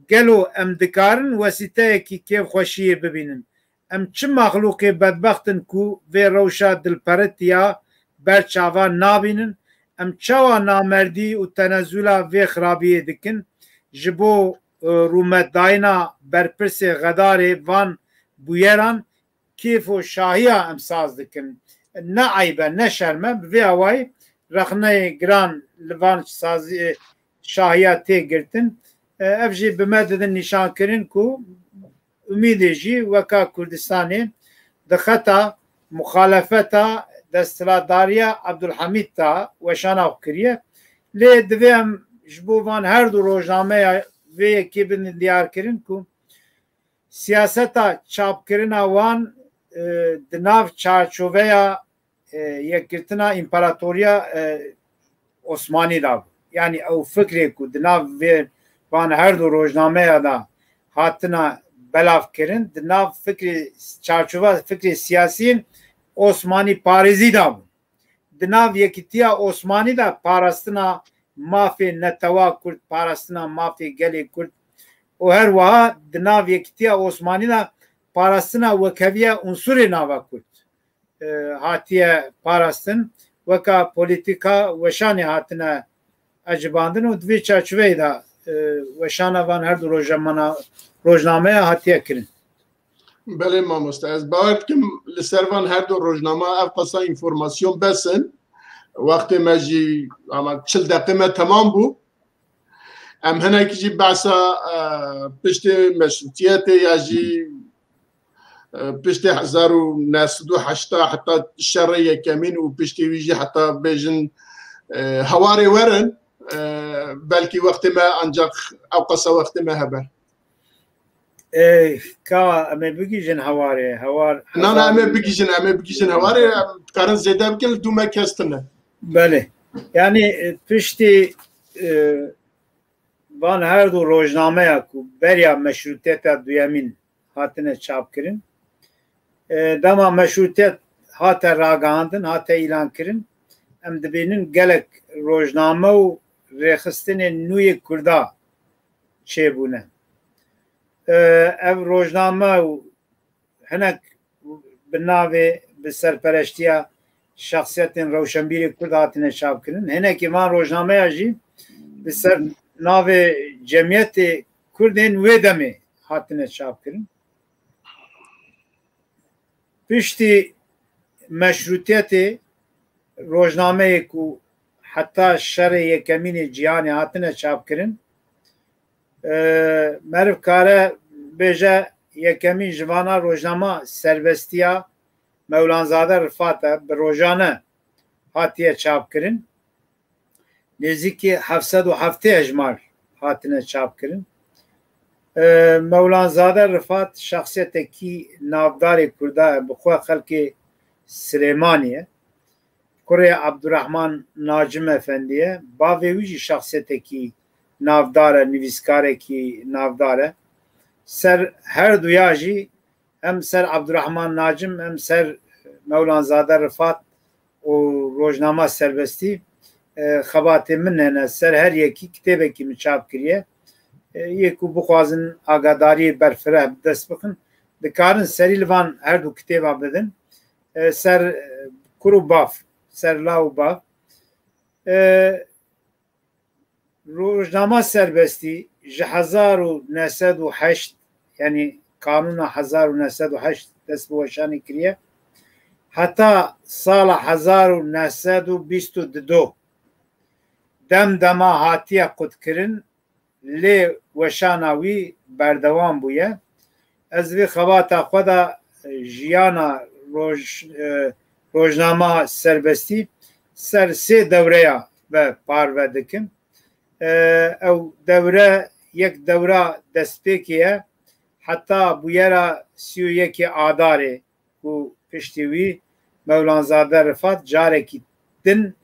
Gelo em dikarin wesîteyekî kêfxweşiyê bibînin? Em çi mexlûqê bedbext in ku vê rewşa dilperitiya ber çavan nabînin? Em çawa namerdî û tenezûla vê xirabiyê dikin? Ji bo, e, rûmetdayîna berpirsê xedarê van bûyeran kêf û şahiya em saz dikin. Ne eyb e, ne şerm e. Bi vê awayî rexneyê giran li van sazî-, şahiya tê girtin. E, ev jî bi me didin nîşankirin ku Umîdê jî weka Kurdistanê di xeta muxalefeta desthilatdariya Abdulhamîd de weşana xwe kiriye. Lê divê em ji bo van her du rojnameya vê yekê bidin diyarkirin ku siyaseta çapkirina wan, e, di nav çarçoveya, e, yekgirtina împaratoriya, e, Osmanî de bû. Yanî ew fikrê ku di nav vê van her du rojnameya de hatina belavkirin, di nav fikrê, çarçova fikrê siyasî yên Osmanî parêzî de bû. Di nav Yekîtiya Osmanî de parastina mafê netewa Kurd, parastina mafê gelê Kurd û her wiha di nav Yekîtiya Osmanî de parastina wekheviya unsurê nava Kurd, e, hatiye parastin, weka polîtîka weşanê hatine ecibandin û di vê çarçoveyê de, e, weşana van her du rojemana-, rojnameya hatiye kirin. Belê mamoste, ez bawer dikim li ser van her du rojnama ev qasa înformasyon bes in. Wextê me jî ama çil deqê me temam bû. Em hinekî jî behsa, e, piştê meşrutiyetê ya jî, e, piştê hezar û neh sed û heşta heta şerê yekemîn û piştê wî jî heta bêjin, e, hewarê werin, e, belkî wextê me ancak ew qasa wextê me hebe. Ê, ka em ê bigihîjin hewarê, hewar Na, na, em ê hezar bigihîjin, em ê bigihîjin hewarê, em dikarin zêde bikin, li dû me kes tune. Belê. Yanî, e, piştî, e, van her du rojnameya ku beriya meşrûtiyeta duyemîn hatine çapkirin, e, dema meşrûtiyet hate ragihandin, hate îlankirin, em dibînin gelek rojname û rêxistinên nû yê Kurda çêbûne. E, ev rojname û hinek bi navê, bi serpereştiya şexsiyetên rewşenbîrê Kurd hatine çapkirin. Hinekî van rojnameya jî bi ser navê Cemiyetê Kurdên Wê Demê hatine çapkirin. Piştî meşrûtiyetê rojnameyê ku heta şerê yekemîn ê cîhanê hatine çapkirin, e, meriv kare bêje yekemîn ji vana rojnama Serbestiya Mewlanzade Rifat e, bi rojane hatiye çapkirin. Nêzîkî heft sed û heftê hejmar hatine çapkirin. E, Mewlanzade Rifat şexsiyetekî navdarê Kurda ye, bi xwe xelkê Silêmanî ye. Kurê Abdurrahman Nacim Efendî ye. Bavê wî jî şexsiyetekî navdar e, nivîskarekî navdar e. Ser her duya jî hem ser Abdurrahman Nacim hem ser Mewlanzade Rifat û Rojnama Serbestî, e, xebatê min hene. Ser her yekî kitêbekî min çap kiriye. E, yê ku bixwazin agadariyê berfireh bi dest bixin, dikarin serî li van her du kitêba bidin. E, ser, e, kur û bav, ser law û bav. E, Rojnama Serbestî ji hezar û neh sed û heşt, yanî kanûna hezar û neh sed û heşt dest bi weşanê kiriye, heta sala hezar û neh sed û bîst û du dem dema hatiye qutkirin, lê weşana wî berdewam bûye. Ez vê xebata xwe de, e, jiyana roj-, e, rojnama Serbestî ser sê dewreya ve parve dikim. E, ew dewre yek dewra destpêkê ye, heta bûyera sî û yekê Adarê ku piştî wî Mewlanzade Rifat carekî din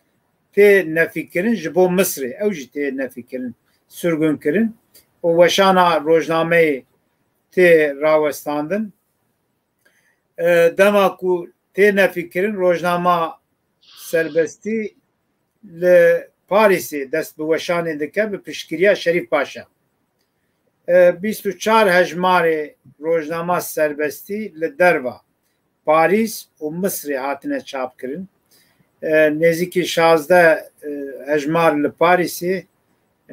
tê nefîkirin ji bo Misrê. Ew jî tê nefîkirin, sirgûn kirin û weşana rojnameyê tê rawestandin. E, dema ku tê nefîkirin, rojnama Serbestî li Parîsê dest bi weşanê dike bi piştgiriya Şerîf Paşa. E, bîst û çar hejmarê rojnama Serbestî li derva Parîs û Misrê hatine çapkirin. E, nêzîkî şazdeh, e, hejmar li Parîsê,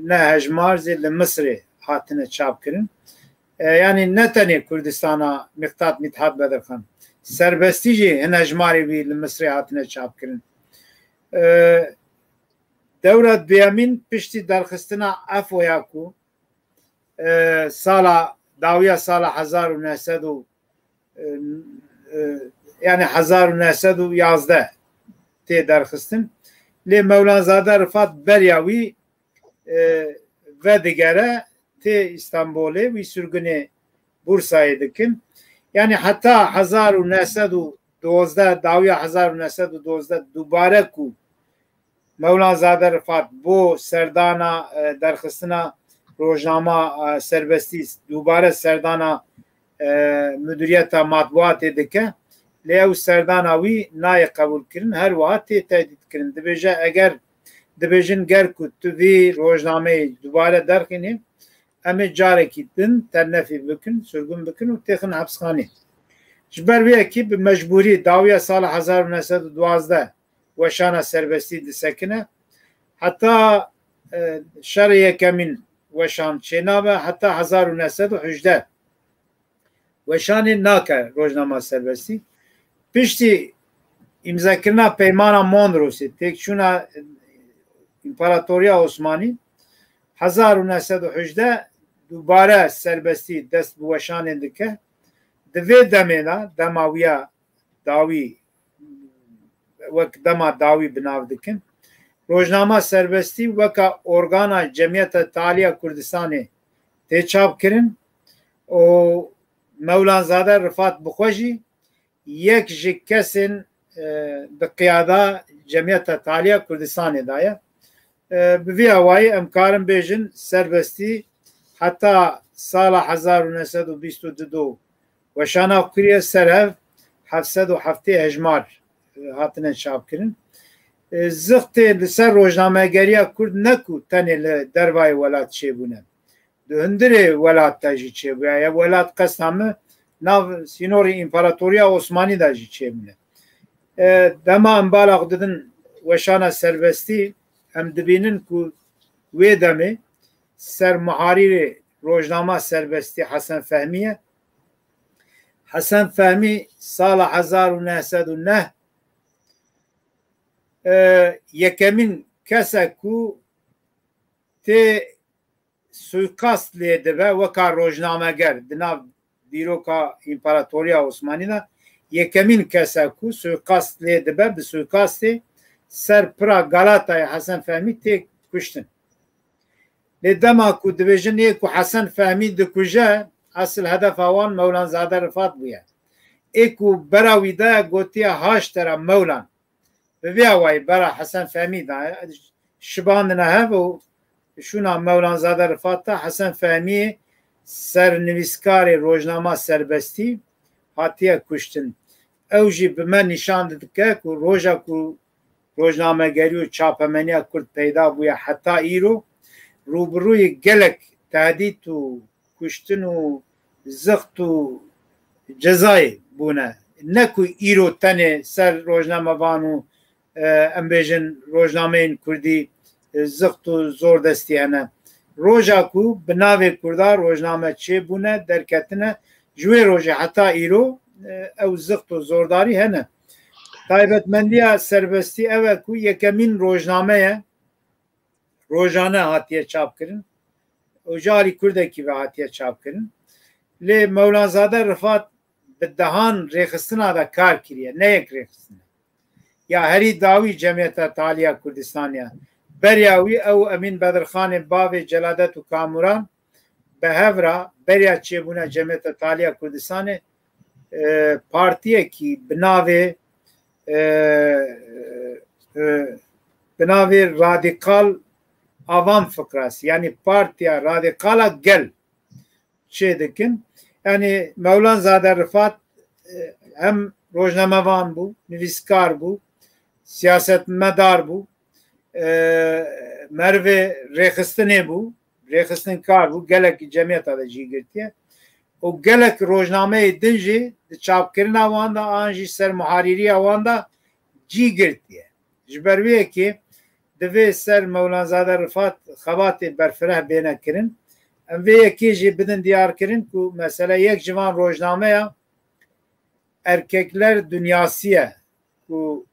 neh hejmar zî li Misrê hatine çapkirin. E, yanî ne tenê Kurdistana Miqdad Mithat Bedirxan, Serbestî jî hin hejmarê wî li Misrê hatine çapkirin. E, dewra duyemîn piştî derxistina Efoya ku, e, sala dawiya sala hezar û neh sed û, e, e, yani hezar û neh sed û yazdeh tê derxistin. Lê Mewlanzade Rifat beriya wî, e, vedigere tê Îstanbulê, wî sürgünê Bursayê dikin. Yani heta hezar û neh sed û dozdeh, dawiya hezar û neh sed û dozdeh dubare ku Mewlanzade Rifat bo serdana, e, derxistina rojnama, e, serbestî dubare serdana, e, Müdüriyeta Matbuatê dike. Lê ew serdana wî nayê qebûlkirin, her wiha tê tehdîtkirin. Dibêje, eger dibêjin, ger ku tu vî rojnameyê dubare derxînî, em ê carekî din ternefî bikin, sürgün bikin û têxin hepsxanê. Ji ber vê yekê bi mecbûrî dawiya sala hezar û neh sed û duwazdeh weşana serbestî disekine. Heta, e, şerê yekemîn weşan çênabe, heta hezar û neh sed û hejdeh weşanê nake rojnama serbestî. Piştî îmzekirina Peymana Mondrosê, têkçûna, e, Împaratoriya Osmanî, hezar û neh sed û hejdeh dubare serbestî dest bi weşanê dike. Di vê demê de, dema wî ya dawî, wek dema dawî bi nav dikin. Rojnama Serbestî weka organa Cemiyeta Taliya Kurdistanê tê çapkirin û Mewlanzade Rifat bi xwe jî yek ji kesên, e, di qiyada Cemiyeta Taliya Kurdistanê de ye. E, bi vî awayî em karin bêjin serbestî heta sala hezar û neh sed û bîst û du weşana kiriye, ser hev heft sed û heftê hejmar, e, hatine çapkirin. E, zixtê li ser rojnamegeriya Kurd ne ku tenê li dervayê welat çêbûne. Di hundirê welat de jî çêbûye. Ya welat qesta min nav sînorê Împaratoriya Osmanî de jî çêbûne. E, dema em bala xwe didin weşana serbestî, em dibînin ku wê demê ser muharîrê rojnama serbestî Hesen Fehmî ye. Hesen Fehmî sala hezar û neh sed û neh, e, yekemîn kes e ku tê suîkast lê dibe weka rojnameger di nav dîroka Împaratoriya Osmanî de. Yekemîn kes e ku suîkast lê dibe, bi suîkastê ser pira Galatayê Hesen Fehmî tê kuştin. Lê dema ku dibêjin ê ku Hesen Fehmî dikuje, esil hedefa wan Mewlanzade Rifat bûye. Ê ku bera wî daye gotiye, haştera Mewlan. Bi vî awayî bera Hesen Fehmî daye, şibandine hev û şûna Mewlanzade Rifat de Hesen Fehmî sernivîskarê rojnama Serbestî hatiye kuştin. Ew jî bi me nîşan didike ku roja ku rojnamegerî û çapemeniya Kurd peyda bûye heta îro, rûbirûyê gelek tehdît û kuştin û zixt û cezayê bûne. Ne ku îro tenê ser rojnamevan û, e, em bêjin, rojnameyên kurdî, e, zixt û zordestî hene. Roja ku bi navê Kurda rojname çêbûne, derketine, ji wê rojê heta îro, e, ew zixt û zordarî hene. Taybetmendiya Serbestî ew e ku yekemîn rojname ye, rojane hatiye çapkirin û ji alî kurdekî ve hatiye çapkirin. Lê Mewlanzade Rifat bi dehan rêxistina de kar kiriye, ne yek rêxistina. Ya herî dawî Cemiyeta Taliya Kurdistanê ye. Beriya wî ew Emîn Bedirxanê bavê Celadet û Kamuran bi hev re beriya çêbûna Cemiyeta Taliya Kurdistanê, e, partiyekî bi navê, e, e, bi navê Radikal Avam Fikrası, yani Partiya Radikala Gel çê dikin. Yani Mewlanzade Rifat, e, hem rojnamevan bû, nivîskar bû, siyasetmedar bû, e, merivê rêxistinê bû, rêxistinkar bû, gelek cemiyeta de cî girtiye. Û gelek rojnameyê din jî di çapkirina wan de an jî ser muharîriya wan de cî girtiye. Ji ber wê yekê divê ser Mewlanzade Rifat xebatê berfireh bêne kirin. Em vê yekê jî bidin diyar kirin ku mesela yek ji van rojnameya Erkekler Dünyası ye ku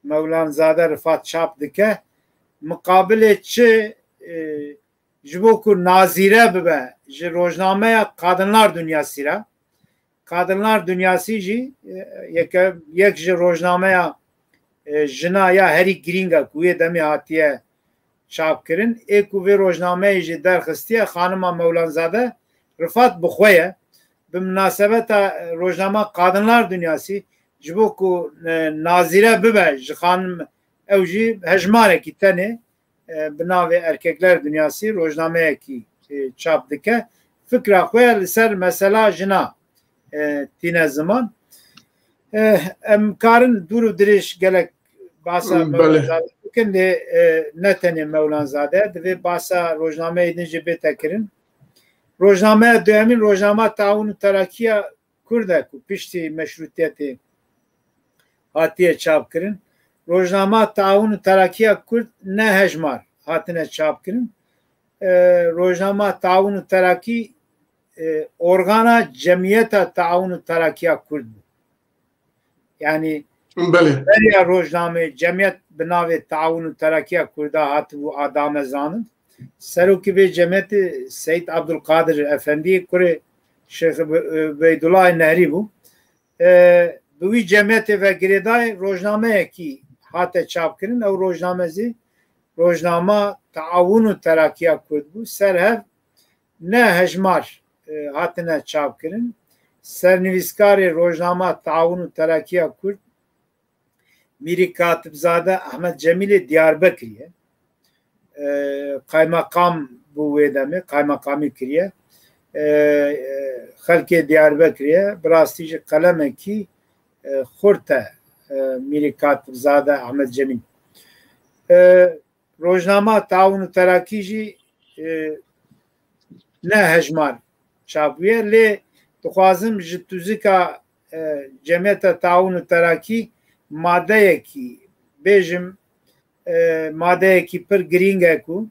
Mewlanzade Rifat çap dike, miqabilê çi, e, ji bo ku nazîre bibe ji rojnameya Kadınlar Dünyası re, Kadınlar Dünyası jî, e, yeke, yek ji rojnameya, e, jina ya herî girîng e ku wê demê hatiye çapkirin. Ê ku vê rojnameyê jî derxistiye, xanima Mewlanzade Rifat bi xwe ye. Bi minasebeta, e, rojnama Kadınlar Dünyası, ji bo ku, e, nazîre bibe ji xanim, ew jî hejmarekî tenê, e, bi navê Erkekler Dünyası rojnameyekî, e, çap dike. Fikra xwe li ser mesela jina, e, tîne ziman. E, em karin dûr û dirêj gelek basa Belê. Mewlanzade bikin, lê, e, ne tenê Mewlanzade, divê basa rojnameyê din jî bête kirin. Rojnameya duyemîn, rojnama Taawun û Terakiya Kurd e ku piştî meşrûtiyetê hatiye çapkirin. Rojnama Taawun û Terakiya Kurd ne hejmar hatine çapkirin. E, rojnama Taawun û Terakî, e, organa Cemiyeta Taawun û Terakiya Kurd bû. Yani Belê. Beriya rojnamê cemiyet bi navê Taawun û Terakiya Kurda hatibû a damezanin. Serokê vê cemiyetê Seyîd Abdulkadir Efendî, kurê Şêx Be-, Beydullah Nehrî bû. E, bi wî cemiyetê ve girêdayê rojnameyekî hate çapkirin. Ew rojname zî rojnama Taawun û Terakiya Kurd bû. Ser hev ne hejmar, e, hatine çapkirin. Sernivîskarê rojnama Taawun û Terakiya Kurd Mîrî Katibzade Ehmed Cemîlê Diyarbekirî ye. E, qaymeqam bû wê demê, qaymeqamî kiriye. E, e, xelkê Diyarbekirê ye. Bi rastî jî qelemekî, e, xurt e, e, Mîrî Katibzade Ehmed Cemîl. E, Rojnama Taawun û Terakî jî, e, ne hejmar çap bûye, lê dixwazim ji tûzika, e, Cemiyeta Taawun û Terakî madeyekî bêjim, e, madeyekî pir girîng e ku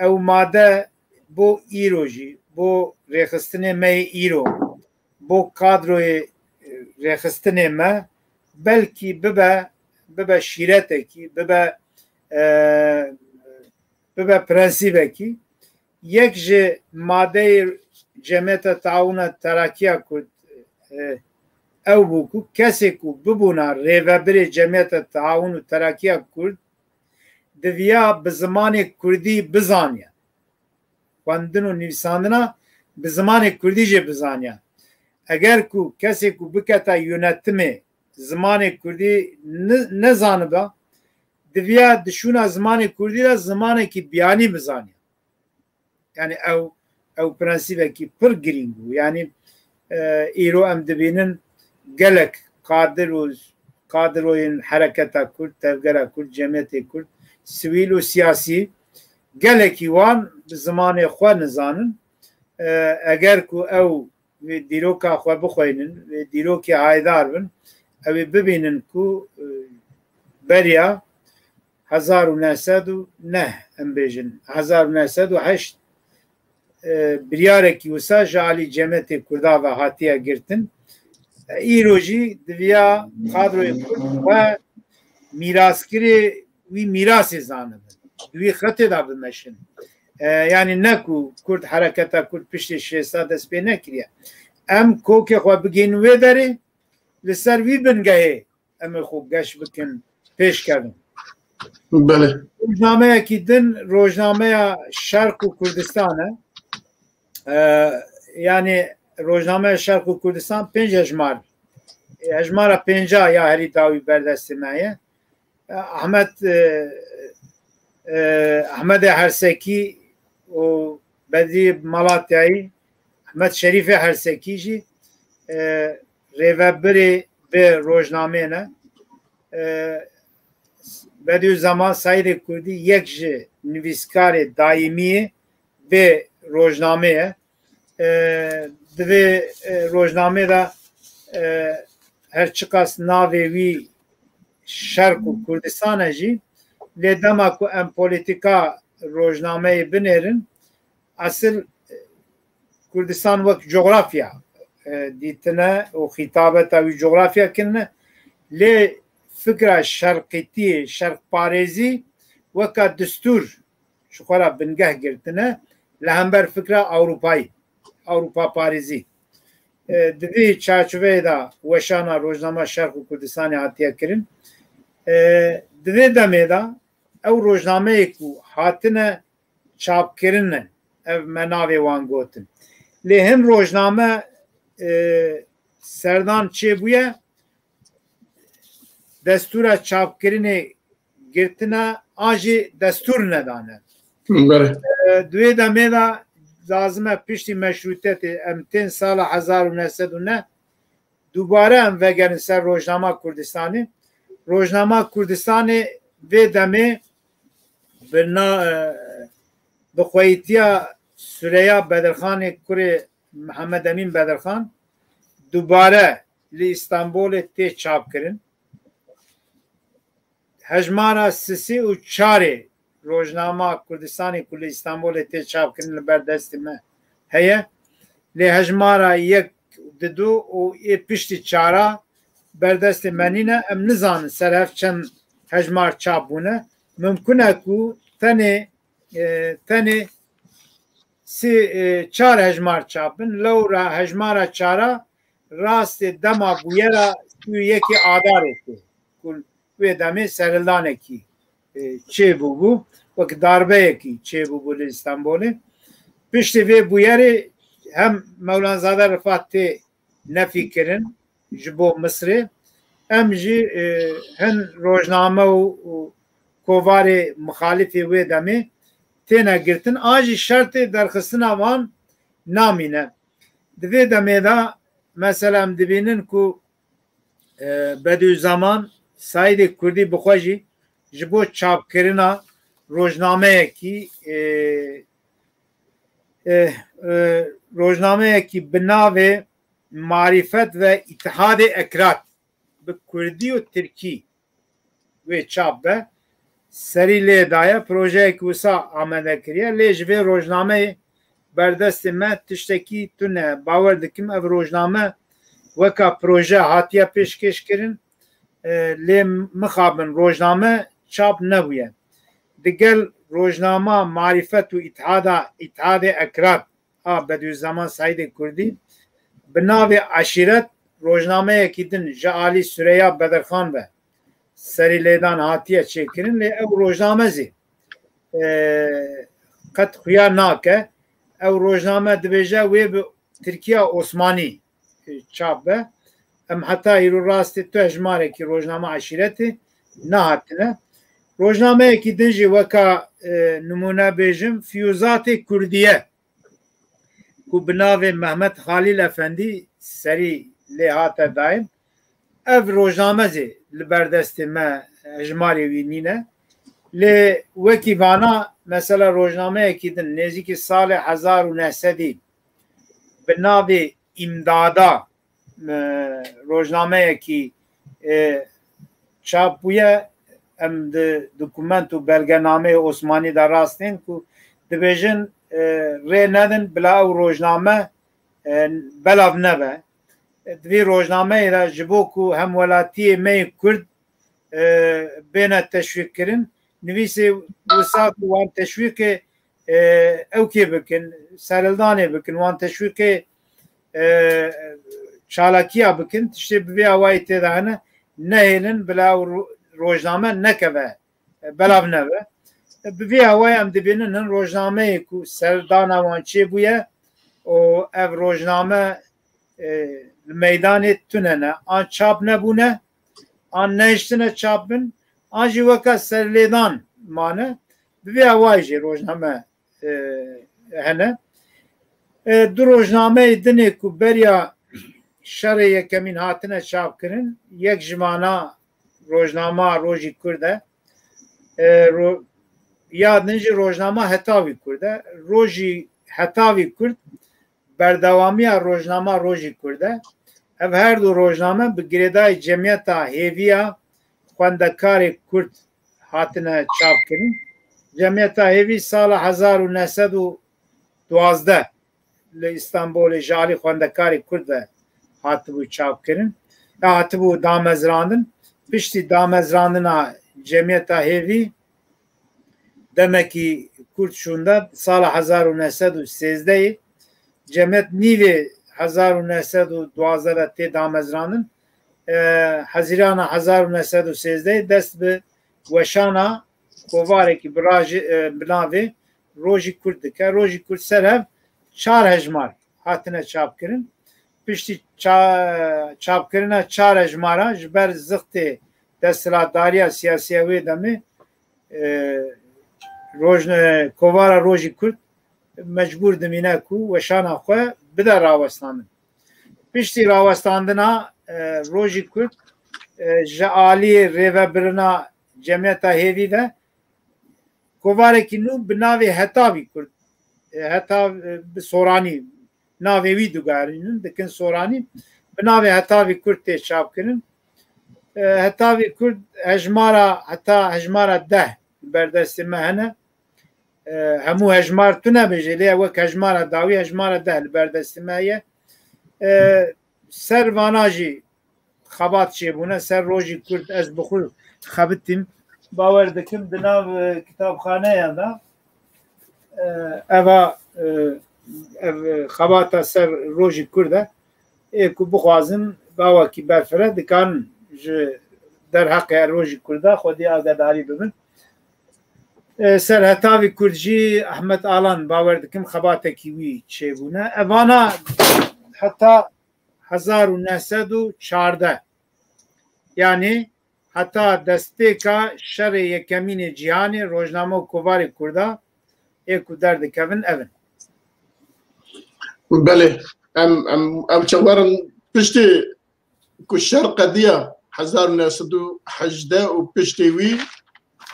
ew made bo îro jî, bo rêxistinê me yê îro, bo kadroyê, e, rêxistinê me belkî bibe, bibe şîretekî, bibe, e, bibe prensîbekî. Yek ji madeyê Cemiyeta Taawuna Terakiya Kurd, e, ew bû ku kesê ku bibûna rêvebirê Cemiyeta Taawun û Terakiya Kurd diviya bi zimanê kurdî bizaniya. Xwendin û nivîsandina bi zimanê kurdî jê bizaniya. Eger ku kesê ku biketa yönetimê zimanê kurdî ne-, nezaniba, diviya di şûna zimanê kurdî de zimanekî biyanî bizaniya. Yani ew, ew prensîbekî pir girîng bû. Yani, e, îro em dibînin gelek kadir û kadroyên hereketa Kurd, tevgera Kurd, cemiyetê Kurd, sivîl û siyasî, gelekî wan bi zimanê xwe nizanin. E, eger ku ew wê dîroka xwe bixweynin, wê dîrokê haydar bin, ew ê bibînin ku, e, beriya hezar û neh sed û neh, em bêjin, hezar û neh sed û heşt, e, biryarekî wisa ji alî Cemiyetê Kurda ve hatiye girtin. E, îro jî diviya kadroyê Kurd xwe mîraskirê wî mîrasê zanibin. Di wî xetê de bimeşin. E, yani ne ku Kurd, hereketa Kurd piştê şêst sal dest pê nekiriye. Em kokê xwe bigihînin wê derê, li ser vî bingehê em ê xwe geş bikin, pêş kevin. Belê. Rojnameyekî din, rojnameya Şerq û Kurdistan e. E, yani rojnameya Şerq û Kurdistan pênc hejmar, e, hejmara pênca ya herî dawî berdestê me ye. E, Ahmet, e, e, Ahmedê Hersekî û Bedî Malatyayî, Ahmet Şerîfê Hersekî jî, e, rêvebirê vê rojnamê ne. E, Bediüzzaman Saîdê Kurdî yek ji nivîskarê daîmî yê vê rojnamê ye. E, di vê, e, rojnamê de, e, her çiqas navê wî Şerq û Kurdistan e jî, lê dema ku em polîtîka rojnameyê binêrin, esil, e, Kurdistan wek cografya, e, dîtine û xîtabeta wî cografya kirine, lê fikra şerqîtiyê, şerqparêzî weka distûr ji xwe re bingeh girtine li hember fikra Ewropayî, Ewropa parêzî. E, di vê çarçoveyê de weşana rojnama Şerq û Kurdistanê hatiye kirin. E, di vê demê de ew rojnameyê ku hatine çapkirin e, ev me navê wan gotin. Lê hin rojname, e, serdan çêbûye, destûra çapkirinê girtine, an jî destûr nedane. Belê. E, di wê demê de lazim e piştî meşrûtiyetê, em tên sala hezar û neh sed û neh, dubare em vegerin ser Rojnama Kurdistanê. Rojnama Kurdistanê vê demê bi na-, e, bi xweyîtiya Sureya Bedirxanê kurê Mihemed Emîn Bedirxan dubare li Îstanbolê tê çapkirin. Hejmara sisê û çarê Rojnama Kurdistanê ku li Îstanbolê tê çapkirin li ber destê me heye. Lê hejmara yek, didu û ê piştî çara ber destê me nîne. Em nizanin ser hev çend hejmar çap bûne. Mimkun e ku tenê, e, tenê sê, e, çar hejmar çap bin. Lewra hejmara çara rastê dema bûyera sî û yekê Adarê tê, ku wê demê serildanekî, e, çêbûbû, wek darbeyekî çêbûbû li Îstanbolê. Piştî vê bûyerê hem Mewlanzade Rifat tê nefî kirin ji bo Misirê, em jî, e, hin rojname û, û kovarê mixalifê wê demê têne girtin, an jî şertê derxistina wan namîne. Di vê demê de mesela em dibînin ku, e, Bedîuzzeman Seîdê Kurdî bi xwe jî ji bo çapkirina rojnameyekî, e, e, e, rojnameyekî bi navê Marîfet ve Îtihadê Ekrad bi kurdî û tirkî wê çap be, serî lê daye. Projeyek wisa amade kiriye. Lê ji vê rojnameyê berdestê me tiştekî tune. Bawer dikim ev rojname weka proje hatiye pêşkêş kirin, e, lê mixabin rojname çap nebûye. Digel rojnama Marîfet û Îtihada, Îtihadê Ekrad a Bedîuzzeman Seîdê Kurdî bi navê Eşîret rojnameyekî din ji alî Sureya Bedirxan ve serî lêdan hatiye çêkirin, lê ew rojname zî, e, qet xuya nake. Ew rojname dibêje wê bi Tirkiya Osmanî, e, çap be. Em heta îro rastê tu hejmarekî rojname Eşîretê nehatine. Rojnameyekî din jî weka, e, nimûne bêjim, Fiyûzatê Kurdiye ku bi navê Mehmet Xalîl Efendî serî lê hate dayîn. Ev rojname zî li ber destê me hejmarê wî nîne. Lê wekî vana mesela rojnameyekî din nêzîkî salê hezar û neh sedî bi navê Îmdada, e, rojnameyekî, e, çap bûye, em di dokument û belgenameyê Osmanî de rast tên ku dibêjin, e, rê nedin bila ew rojname, e, belav nebe. Di vî rojnameyê de ji bo ku hemwelatiyê me yê Kurd, e, bêne teşwîqkirin, nivîsê wisa ku wan teşwîqê, e, ewkê bikin, serildanê bikin, wan teşwîqê, e, çalakiya bikin, tiştê bi vê awayî tê de hene, nehêlin bila ew ro-, rojname nekeve, e, belav nebe. E, bi vê awayî em dibînin hin rojnameyê ku serdana wan çêbûye û ev rojname, e, li meydanê tune ne. An çap nebûne, an nehiştine çap bin, an jî weka serlêdan mane. Bi vê awayî jî rojname, e, hene. E, du rojnameyê dinê ku beriya şerê yekemîn hatine çapkirin, yek ji vana rojnama Rojî Kurd e. E, ro-, ya din jî rojnama Hetavî Kurd e. Rojî Hetavî Kurd berdewamiya rojnama Rojî Kurd e. Ev her du rojname bi girêdayî Cemiyeta Hêvî ya Xwendekarê Kurd hatine çapkirin. Cemiyeta Hêvî sala hezar û neh sed û duwazdeh li Îstanbolê ji alî xwendekarê Kurd ve hatibû çapkirin. Ya hatibû damezrandin. Piştî damezrandina Cemiyeta Hêvî demekî kurt şûnde, sala hezar û neh sed û sêzdehê cemiyet nîvê hezar û neh sed û duwazdeh de tê damezrandin. E, Hezîrana hezar û neh sed û sêzdeh dest bi weşana kovarekî bi rajê, e, bi navê Rojî Kurd dike. Rojî Kurd ser hev çar hejmar hatine çapkirin. Piştî ça-, çapkirina çar hejmara ji ber zixtê desthilatdariya siyasiya wê demê, e, rojne-, kovara Rojî Kurd mecbûr dimîne ku weşana xwe bide rawestandin. Piştî rawestandina, e, Rojî Kurd, e, ji aliyê rêvebirina Cemiyeta Hêvî ve kovarekî nû bi navê Hetavî Kurd, e, heta, e, bi soranî navê wî diguherînin, dikin soranî, bi navê Hetavî Kurd tê çapkirin. E, Hetavî Kurd hejmara, heta hejmara deh li ber destê me hene. E, hemû hejmar tune bêje, lê wek hejmara dawî hejmara deh li ber destê me heye. E, ser vana jî xebat çêbûne, ser Rojî Kurd ez bi xwe xebitîm. Bawer dikim di nav, e, kitabxaneyan de, e, eva, e, ev, e, xebata ser Rojî Kurd e. Ê ku bixwazin bawekî berfireh dikarin ji derheqê Rojî Kurda xwedî agadarî bibin. E, ser Hetavî Kurd jî Ehmed Alan bawer dikim xebatekî wî çêbûne. Evana heta hezar û neh sed û çardeh, yanî heta destpêka şerê yekemînê cîhanê rojname û kovarê Kurda ê ku derdikevin ev in. Belê, em, em, em çawarin piştî ku şer qediya hezar û neh sed û hejdeh û piştî wî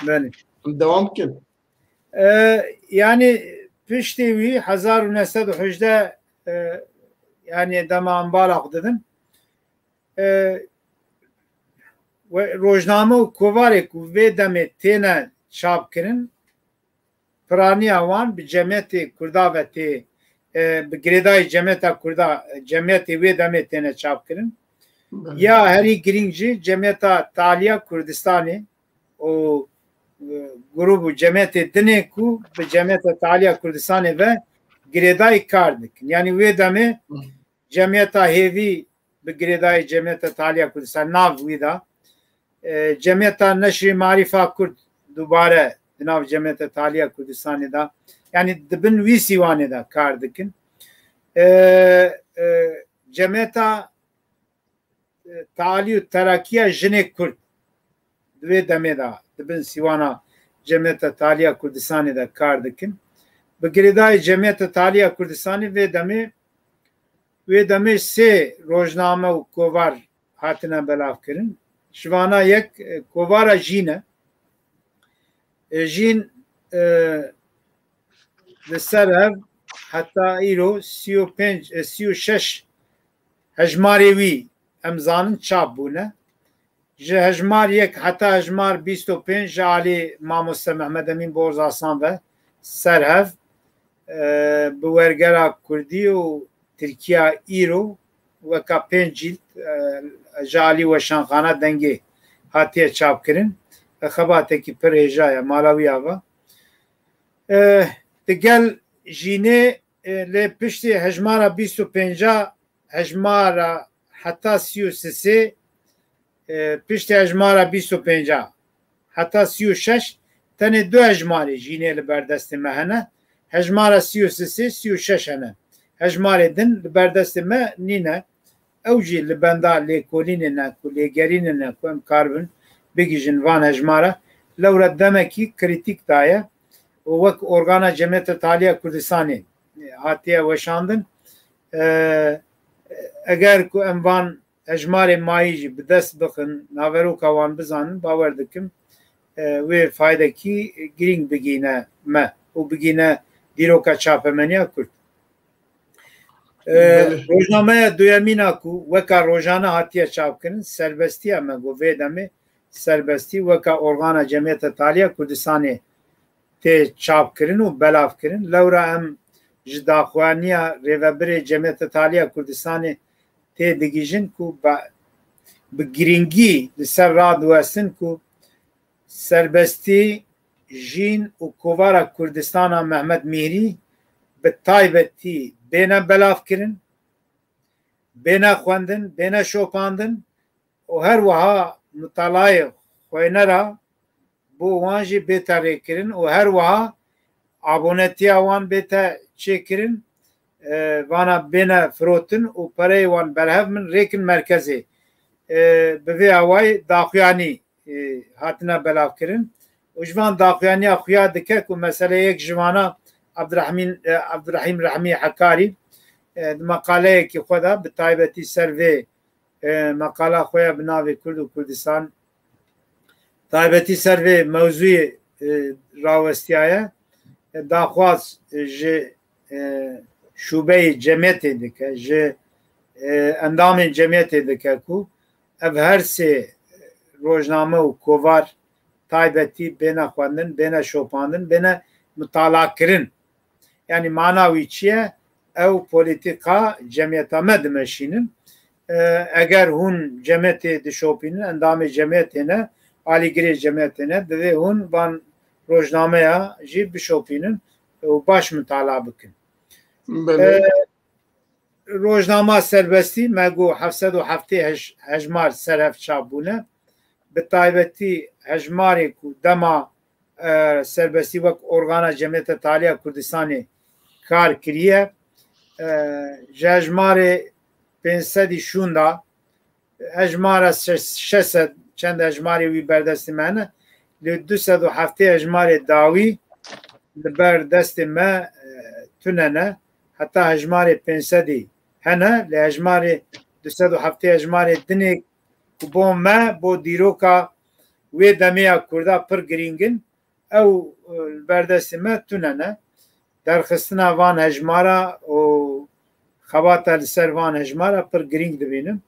Belê. em dewam bikin. E, yanî piştî wî hezar û neh sed û hejdeh, e, yanî dema em bala xwe didin, e, we-, rojname û kovarê ku vê demê têne çapkirin, piraniya wan bi cemiyetê Kurda ve tê, e, bi girêdayî cemiyeta Kurda, cemiyetê wê demê têne çapkirin. Belê. Ya herî girîng jî Cemiyeta Taliya Kurdistanê û, e, grûb û cemiyetê dinê ku bi Cemiyeta Taliya Kurdistanê ve girêdayî kar dikin. Yanî wê demê Hı. Cemiyeta Hêvî bi girêdayî Cemiyeta Taliya Kurdistan nav wî de, e, Cemiyeta Neşrî Marîfa Kurd dubare di nav Cemiyeta Taliya Kurdistanê de, yanî di bin wî sîwanê de kar dikin. E, e, Cemiyeta, e, Talî û Terakiya Jinê Kurd di wê demê de di bin sîwana Cemiyeta Taliya Kurdistanê de kar dikin. Bi girêdayî Cemiyeta Taliya Kurdistanê vê demê, wê demê sê rojname û kovar hatine belavkirin. Ji vana yek, e, kovara Jîn e. E, Jîn, e, li ser hev heta îro sî û pênc, e, sî û şeş hejmarê wî em zanin çap bûne. Ji hejmar yek heta hejmar bîst û pênc ji alî Mamoste Mehmed Emîn Borzasan ve ser hev, e, bi wergera Kurdî û Tirkiya îro weka pênc cîld, e, ji alî Weşanxana Dengê hatiye çapkirin. E, xebatekî pir hêja ye, mala wî ava. E, digel Jînê, e, lê piştî hejmara bîst û pênca, hejmara heta sî û sisê, e, piştî hejmara bîst û pênca heta sî û şeş, tenê du hejmarê Jînê li ber destê me hene. Hejmara sî û sisê, sî û şeş hene. Hejmarê din li ber destê me nîne. Ew jî li benda lêkolînê ne ku lêgerînê ne ku em karibin bigihîjin van hejmara. Lewra demekî krîtîk daye û wek organa Cemiyeta Taliya Kurdistanê hatiye weşandin. E, eger ku em van hejmarê mayî jî bi dest bixin, naveroka wan bizanin, bawer dikim, e, wê faydekî girîng bigîne me û bigîne dîroka çapemeniya Kurd. E, Belê. Rojnameya duyemîna ku weka rojane hatiye çapkirin, Serbestî ye, me got vê demê Serbestî weka organa Cemiyeta Taliya Kurdistanê tê çapkirin û belavkirin. Lewra em ji daxuyaniya rêvebirê Cemiyeta Taliya Kurdistanê tê digihîjin ku be-, bi girîngî li ser radiwestin ku Serbestî, Jîn û Kovara Kurdistana Mehmet Mîhrî bi taybetî bêne belavkirin. bêne xwendin, bêne şopandin û her wiha mutalayê xwênera bo wan jî bête rêkirin û her wiha abonetiya wan bête çêkirin, e, vana bêne firotin û pereyê wan berhev min rêkin merkezê. E, bi vê awayî daxuyanî, e, hatine belavkirin û ji van daxuyaniya xuya dike ku mesele yek ji vana Abdurehmîn, e, Abdurehîm Rehmî Hekarî, e, di meqaleyekî xwe de bi taybetî ser vê, e, meqala xwe ya bi navê Kurd û Kurdistan taybetî ser vê mewzûyê, e, rawestiyaye. E, daxwaz, e, ji, e, şûbeyê cemiyetê dike, ji, e, endamên cemiyetê dike ku ev her sê rojname û kovar taybetî bêne xwendin, bêne şopandin, bêne mitalakirin. Yanî mana wî çi ye? Ew polîtîka cemiyeta me dimeşînin. E, eger hûn cemiyetê dişopînin, endamê cemiyetê ne, alîgirê cemiyetê ne, divê hûn van rojnameya jî bişopînin û baş mitala bikin. Belê. E, rojnama serbestî me got heft sed û heftê hej-, hejmar serhev çap bûne. Bi taybetî hejmarê ku dema, e, serbestî wek organa Cemiyeta Taliya Kurdistanê kar kiriye, e, ji hejmarê pênc sedî şûnda hejmara şeş-, şeş sed, çend hejmarê wî berdestê me hene, lê du sed û heftê hejmarê dawî li ber destê me, e, tune ne. Heta hejmarê pênc sedî hene, lê hejmarê du sed û heftê hejmarê dinê ku bo me, bo dîroka wê demê ya Kurda pir girîng in, ew, e, li ber destê me tune ne. Derxistina van hejmara û xebata li ser van hejmara pir girîng dibînim.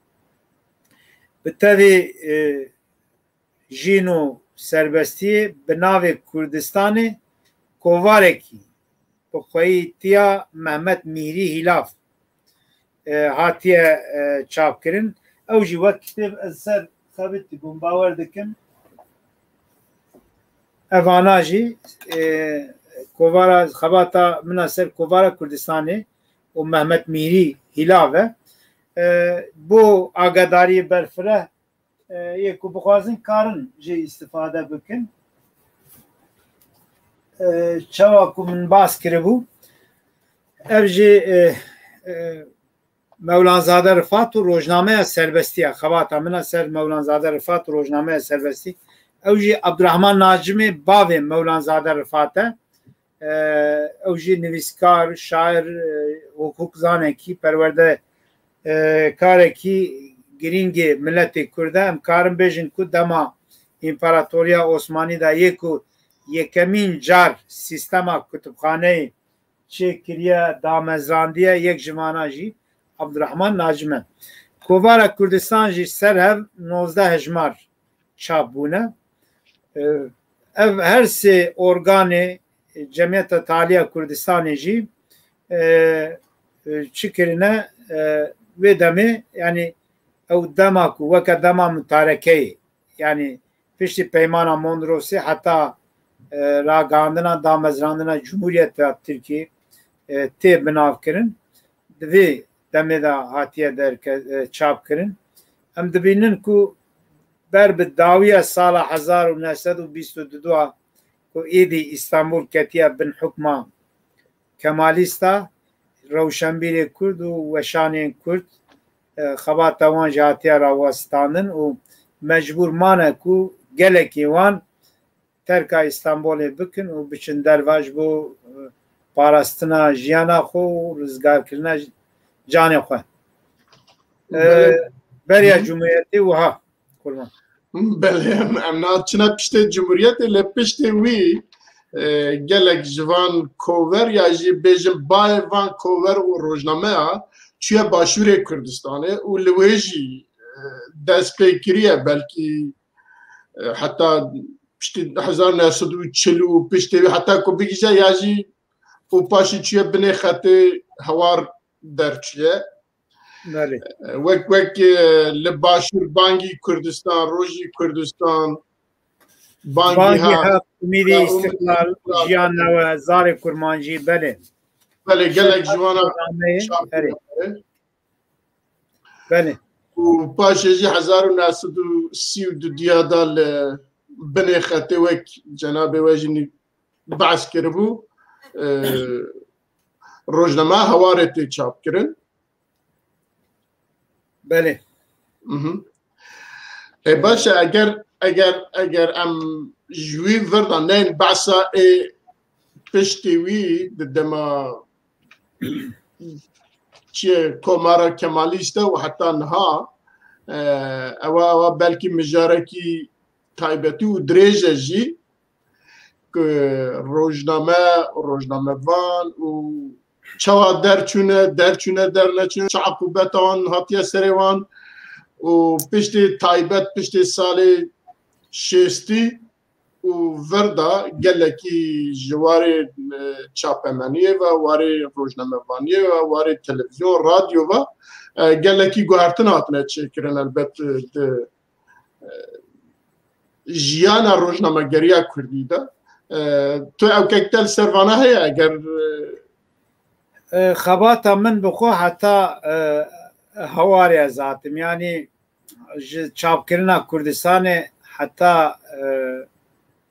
Bi tevî, e, jîn û serbestiyê bi navê Kurdistanê kovarekî bi xweyîtiya Mehmet Mîhrî Hîlav, e, hatiye, e, çapkirin. Ew jî wek kitêb ez ser xebitî bûm, bawer dikim. Evana jî, e, kovara, xebata min a ser kovara Kurdistanê û Mehmet Mîhrî Hîlav e. E, bo agadariyê berfireh, e, yê ku bixwazin karin jê îstifade bikin. E, çawa ku min bas kiribû, ev jî, e, e, Mewlanzade Rifat û Rojnameya Serbestî ya, xebata min a ser Mewlanzade Rifat û Rojnameya Serbestî. Ew jî Abdurrahman Nacimê bavê Mewlanzade Rifat e. E, ew jî nivîskar, şair, e, hukukzanekî, perwerde, e, karekî girîngê miletê Kurd e. Em karin bêjin ku dema Împaratoriya Osmanî de yê ku yekemîn car sîstema kutubxaneyê çêkiriye, damezrandiye, yek ji vana jî Abdurrahman Nacim e. Kovara Kurdistan jî ser hev nozdeh hejmar çap bûne. E, ev her sê organê Cemiyeta Taliya Kurdistanê jî, e, e, çi kirine, e, wê demê, yanî ew dema ku weke dema mutarekeyê, yanî piştî Peymana Mondrosê heta, e, ragihandina, damezrandina Cumhuriyeta Tirkiyê, e, tê binavkirin. Di vê demê de hatiye derke-, e, çapkirin. Em dibînin ku ber bi dawiya sala hezar û neh sed û bîst û du ku êdî Îstanbul ketiye bin hukma Kemalîsta, rewşenbîrê Kurd û weşanên Kurd, e, xebata wan jî hatiye rawestandin û mecbûr mane ku gelekî wan terka Îstanbolê bikin û biçin derve ji bo, e, parastina jiyana xwe û rizgarkirina j-, canê xwe. E, Belê. Beriya Hı. Cumhuriyetê wiha, kurban. Belê, em, em naçine piştê Cumhuriyetê, lê piştê wî, e, gelek ji van kover ya jî bêjin bayê van kover û rojnameya çûye Başûrê Kurdistanê û li wê jî, e, dest pê kiriye, belkî, e, heta piştî hezar neh sed û çil û piştê wî heta ku bigihîje ya jî û paşî çûye binê xetê hewar derçûye. Belê. Wek, wek, e, li Başûr bangî Kurdistan, Rojî Kurdistan, bangî Bangî haq, Haq, Umîdê ya Îstiqlal, Îstiqlal. Jiyan Newe, Zarê Kurmancî, belê. Belê, gelek ji wana Nameyê, çap erê. Bûye. Belê. Û paşê jî hezar û neh sed û sî û du diya da li binê xetê wek cenabê we jî behs kiribû, e, rojname Hewarê tê çapkirin. Belê. Mhm. E, baş e, eger, eger, eger em ji wî vir de neyên behsa ê piştî wî di dema çi komara Kemalîst de û heta niha, e, ewa, ewa belkî mijarekî taybetî û dirêj e jî, ku rojname, rojnamevan û çawa derçûne, derçûne, derneçûne, çi eqûbeta wan hatiye serê wan û piştî taybet, piştî salê şêstî û vir de gelekî ji warê, e, çapemeniyê ve, warê rojnamevaniyê ve, warê televîzyon, radyo ve, e, gelekî guhertin hatine çêkirin elbet, e, di, e, jiyana rojnamegeriya kurdî de. E, tu ewkek te li ser vana heye eger, e, E, xebata min bi xwe heta, e, Hewarê ez hatim. Yanî ji çapkirina Kurdistanê heta, e,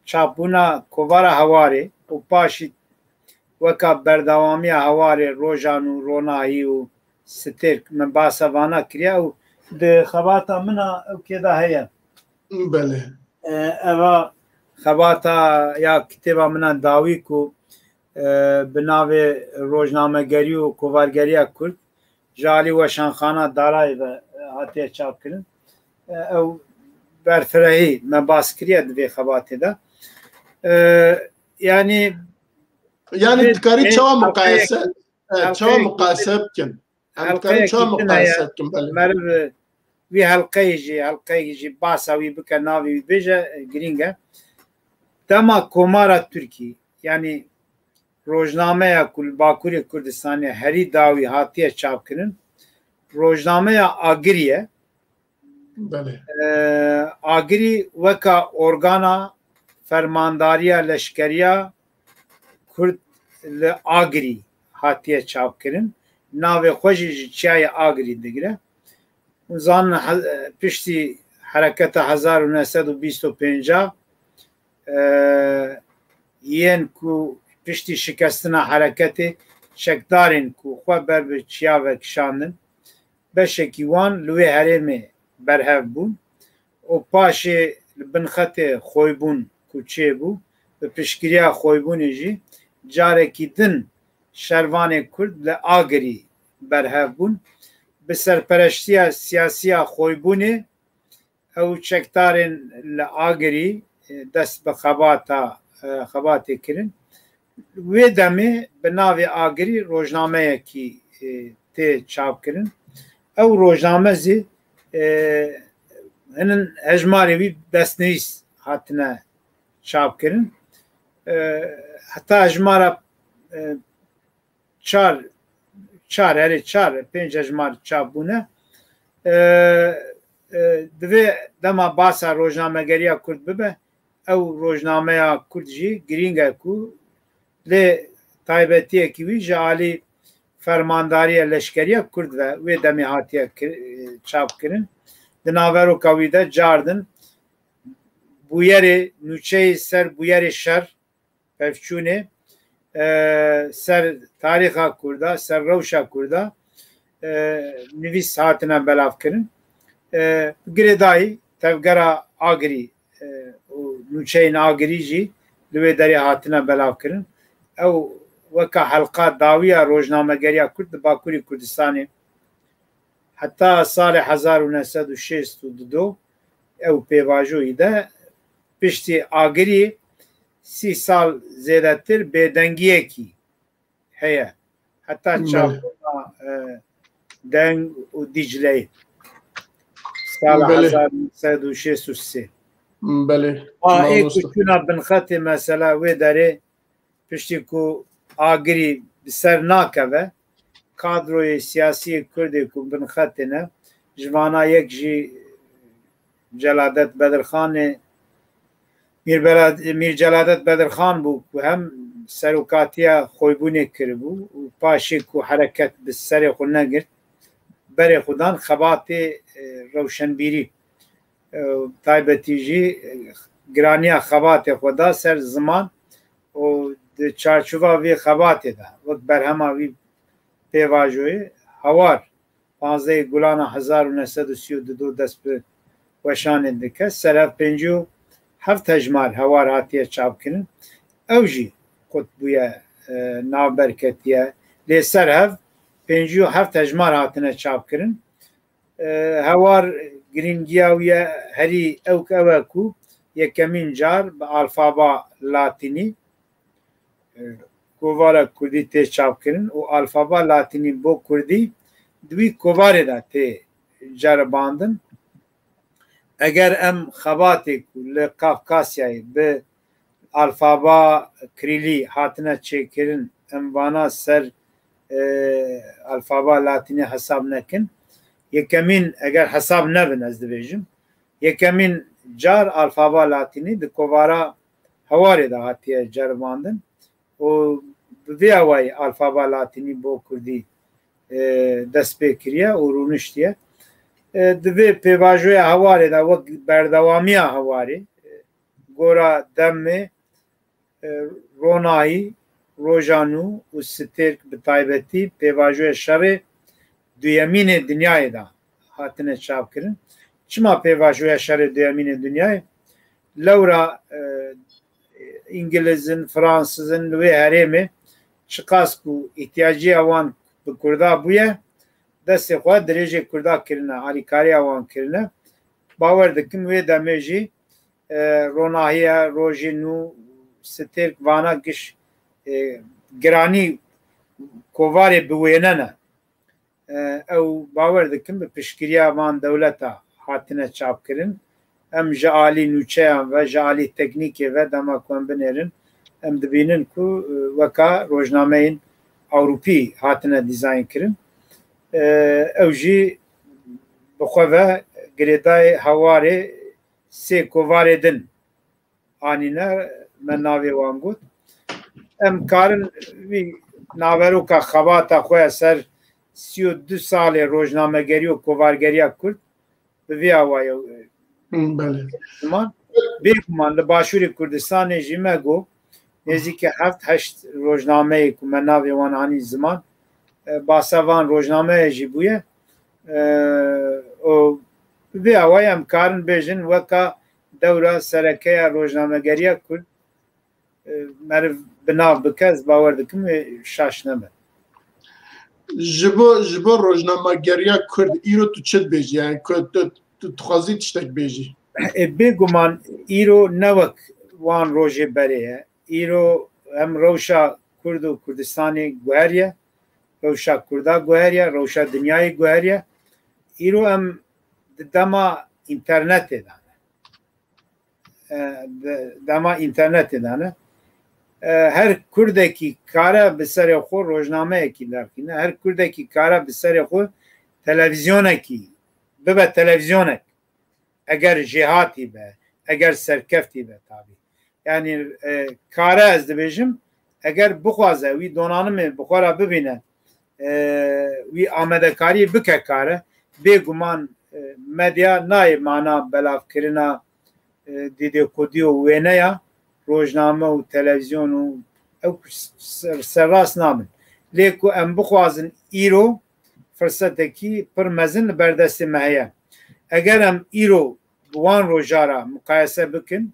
çapbûna kovara Hewarê û paşî weka berdewamiya Hewarê, Rojan û Ronahî û Stêrk, min bahsa vana kiriye û di xebata min a ew kê de heye. Belê. E, eva xebata ya kitêba min a dawî ku, e, bi navê Rojnamegerî û Kovargeriya Kurd ji alî Weşanxana Darayê ve, e, hatiye çapkirin. E, ew berfirehî me bas kiriye di vê xebatê de. E, yanî Yanî Vê- dikarî vê çawa helqeyek- muqayese, e, çawa helqeyek- muqayese bikin? Em Helqeyek dikarî çawa din muqayese heye. bikin? Belê. Meriv, e, wî helqeyê jî, helqeyê jî basa wî bike, navê wî bêje, e, girîng e. Dema Komara Tirkî, yanî rojnameya ku li Bakurê Kurdistanê herî dawî hatiye çapkirin, rojnameya Agirî ye. Belê. E, Agirî weka organa fermandariya leşkeriya Kurd li Agirî hatiye çapkirin. Navê xwe jî ji çiyayê Agirî digire. Hûn zanin he-, piştî hereketa hezar û neh sed û bîst û pênc, e, yên ku piştî şikestina hereketê çekdarên ku xwe ber bi çiya ve kişandin, beşekî wan li wê herêmê berhev bûn û paşê li bin xetê Xoybûn ku çêbû, bi piştgiriya Xoybûnê jî carekî din şervanê Kurd li Agirî berhev bûn. Bi serpereştiya siyasiya Xoybûnê ew çekdarên li Agirî, e, dest bi xebata, e, xebatê kirin. Wê demê bi navê Agirî rojnameyekî, e, tê çapkirin. Ew rojname zî, e, hinin hejmarê wî destnivîs hatine çapkirin. E, heta hejmara, e, çar, çar, erê çar, pênc hejmar çap bûne. E, e, divê dema basa rojnamegeriya Kurd bibe, ew rojnameya Kurd jî girîng e ku lê taybetiyekî wî ji alî fermandariya leşkeriya Kurd ve wê demê hatiye kir-, e, çap kirin. Di naveroka wî de cardin bûyerê, nûçeyê ser bûyerê şer, pevçûnê, e, ser tarîxa Kurda, ser rewşa Kurda, e, nivîs hatine belavkirin. E, girêdayî tevgera Agirî, e, û nûçeyên Agirî jî li wê derê hatine belavkirin. Ew weka helqa dawî ya rojnamegeriya Kurd di Bakurê Kurdistanê heta salê hezar û neh sed û şêst û du ew pêvajoyî de piştî Agirî sî sal zêdetir bêdengiyekî heye. Heta Belê. çapbûna, e, Deng û Dîcleyê. Sala Belê. hezar neh sed û şêst û sê. Belê. A, ê Mamoste. ku çûna binxetê mesela wê derê piştî ku Agirî bi ser nakeve, kadroyê siyasî yê Kurdê ku binxetê ne, ji vana yek jî Celadet Bedirxanê, Mîr Belad-, Mîr Celadet Bedirxan bû ku hem serokatiya Xoybûnê kiribû û paşê ku hereket bi serê xwe negirt, berê xwe dan xebatê, e, rewşenbîrî. E, taybetî jî, e, giraniya xebatê xwe da ser ziman û di çarçova vê xebatê de wek berhema vî pêvajoyê Hawar panzdehê Gulana hezar û neh sed û sî û du dest bi weşanê dike. Serhev pêncî û heft hejmar Hawar hatiye çapkirin. Ew jî qut bûye, e, navber ketiye. Lê serhev pêncî û heft hejmar hatine çapkirin. E, Hawar girîngiya wî ye herî ewk ew e ku yekemîn car bi alfaba latînî, e, kovara kurdî tê çapkirin û alfaba latînî bo kurdî di wî kovarê de tê ceribandin. Eger em xebatê ku li Kafkasyayê bi alfaba kirîlî hatine çêkirin, em vana ser, e, alfaba latînî hesab nekin. Yekemîn, eger hesab nebin, ez dibêjim, yekemîn car alfaba latînî di kovara Hewarê de hatiye ceribandin û bi vê awayî alfaba latînî bo kurdî, e, dest pê kiriye û rûniştiye. E, di vê pêvajoya Hewarê de wek berdewamiya Hewarê, e, gora demê, e, ronahî, roja nû û stêrk bi taybetî pêvajoya şerê duyemînê dinyayê de hatine çapkirin. Çima pêvajoya şerê duyemînê dinyayê? Lewra, e, Îngilizin, Fransizin li wê herêmê çiqas ku îhtiyaciya wan bi Kurda bûye, destê xwe dirêjê Kurda kirine, alîkariya wan kirine. Bawer dikim wê demê jî, e, ronahiye, rojê nû, stêrk vana giş, e, giranî kovarê bi wêne ne. E, ew bawer dikim bi piştgiriya van dewleta hatine çapkirin. Em ji alî nûçeyan ve, ji alî teknîkê ve dema ku em binêrin, em dibînin ku, e, weka rojnameyên Ewropî hatine dîzayn kirin. E, ew jî bi xwe ve girêdayê Hewarê sê kovarê din anîne, me navê wan got. Em karin vî naveroka xebata xwe ya ser sî û du salê rojnamegerî û kovargeriya Kurd bi vî awayî, e, Belê. Ziman. Bêguman li Başûrê Kurdistanê jî me got, nêzîkî heft heşt rojnameyê ku me navê wan anî ziman, e, basa van rojnameyê jî bûye. E, û bi vî awayî em karin bêjin weka dewra sereke ya rojnamegeriya Kurd, e, meriv bi nav bike, ez bawer dikim wê şaş nebe. Ji bo, ji bo rojnamegeriya Kurd îro tu çi dibêjî? Yani ku tu, tu dixwazî tiştek bêjî? E, bêguman îro ne wek wan rojê berê ye. Îro hem rewşa Kurd û Kurdistanê guheriye, rewşa Kurda guheriye, rewşa dinyayê guheriye. Îro em di dema înternetê de ne. E, de-, dema înternetê de ne. E, her Kurdekî kare bi serê xwe rojnameyekî derxîne. Her Kurdekî kare bi serê xwe televîzyonekî, bibe televîzyonek. Eger jêhatî be, eger serkeftî be tabî. Yani, e, kare ez dibêjim, eger bixwaze wî donanimê bi xwe re bibîne, e, wî amadekariyê bike kare, bêguman, e, medya nayê mana belavkirina, e, dîdêkodiyo wêneya rojname û televîzyon û ew s-, ser-, serrast nabin. Lê ku em bixwazin îro firsetekî pir mezin li ber destê me heye. Eger em îro bi wan roja re miqayese bikin,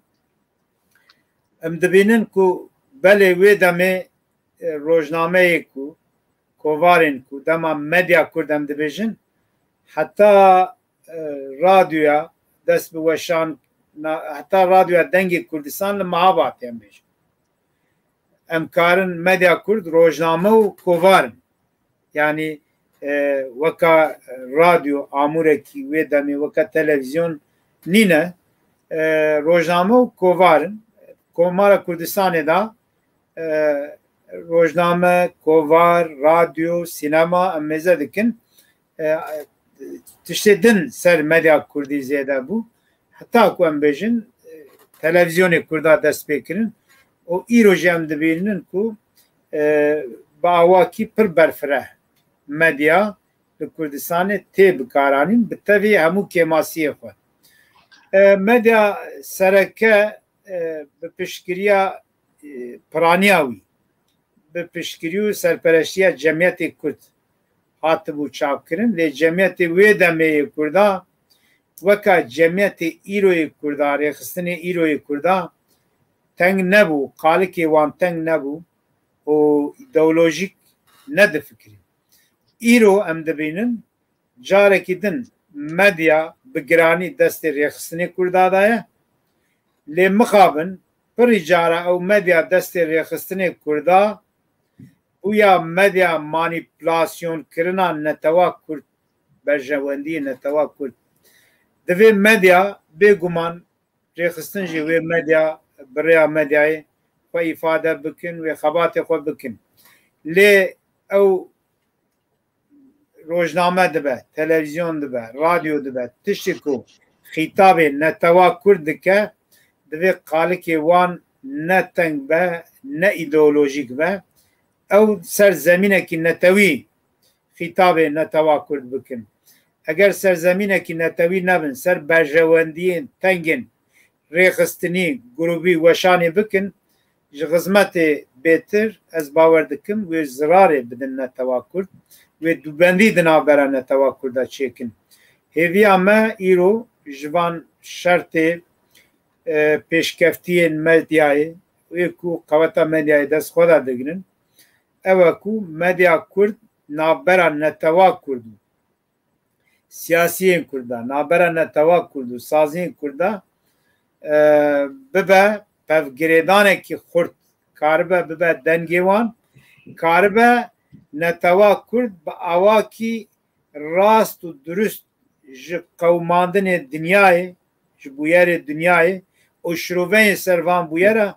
em dibînin ku belê wê demê, e, rojnameyê ku, kovarên ku dema medya Kurd em dibêjin, heta, e, radyoya dest bi weşan, na-, heta radyoya Dengê Kurdistan li Mehabadê em bêjin. Em karin medya Kurd rojname û kovar in. Yani, e, weka radyo amûrekî wê demê, weka televîzyon nîne, e, rojname û kovar in. Komara Kurdistanê de, e, rojname, kovar, radyo, sînema em mêze dikin. E, tiştê din ser medya kurdî zêde bû. Heta ku em bêjin, e, televîzyonê kurda dest pê kirin û îro jî em dibînin ku, e, bi awakî pir berfireh medya li Kurdistanê tê bikaranîn bi tevî hemû kêmasiyê xwe. E, medya sereke, e, bi piştgiriya, e, piraniya wî, bi piştgirî û serpereştiya Cemiyetê Kurd hatibû çapkirin. Lê cemiyetê wê demê yê Kurda weka cemiyetê îroyê Kurda, rêxistinê îroyê Kurda teng nebû, qalikê wan teng nebû û îdeolojîk nedifikirî. Îro em dibînin, carekî din medya bi giranî destê rêxistinê Kurda de ye. Lê mixabin, pirî cara ew medya destê rêxistinê Kurda bûya medya manîpulasyonkirinê netewa Kurd, berjewendiyê netewa Kurd. Divê medya bêguman rêxistin jî wê medya, bi rêya medyayê xwe îfade bikin, wê xebatê xwe bikin. Lê ew rojname dibe, televîzyon dibe, radyo dibe, tiştê ku xîtabê netewa Kurd dike, divê qalikê wan ne teng be, ne îdeolojîk be. Ew ser zemînekî netewî xîtabê netewa Kurd bikin. Eger ser zemînekî netewî nebin, ser berjewendiyên tengên rêxistinî, grûbî, weşanê bikin, ji xizmetê bêtir, ez bawer dikim, wê zirarê bidin netewa Kurd, wê dubendî di navbera netewa Kurda çêkin. Hêviya me îro ji van şertê, e, pêşkeftiyên medyayê, wê ku qeweta medyayê dest xwe de digrin, ew e ku medya Kurd navbera netewa Kurd û siyasiyên Kurda, navbera netewa Kurd û saziyên Kurda, e, bibe pevgirêdanekî xurt, karibe bibe dengê wan, karibe netewa Kurd bi awakî rast û durust ji qewimandinê dinyayê, ji bûyerê dinyayê û şiroveyên ser van bûyera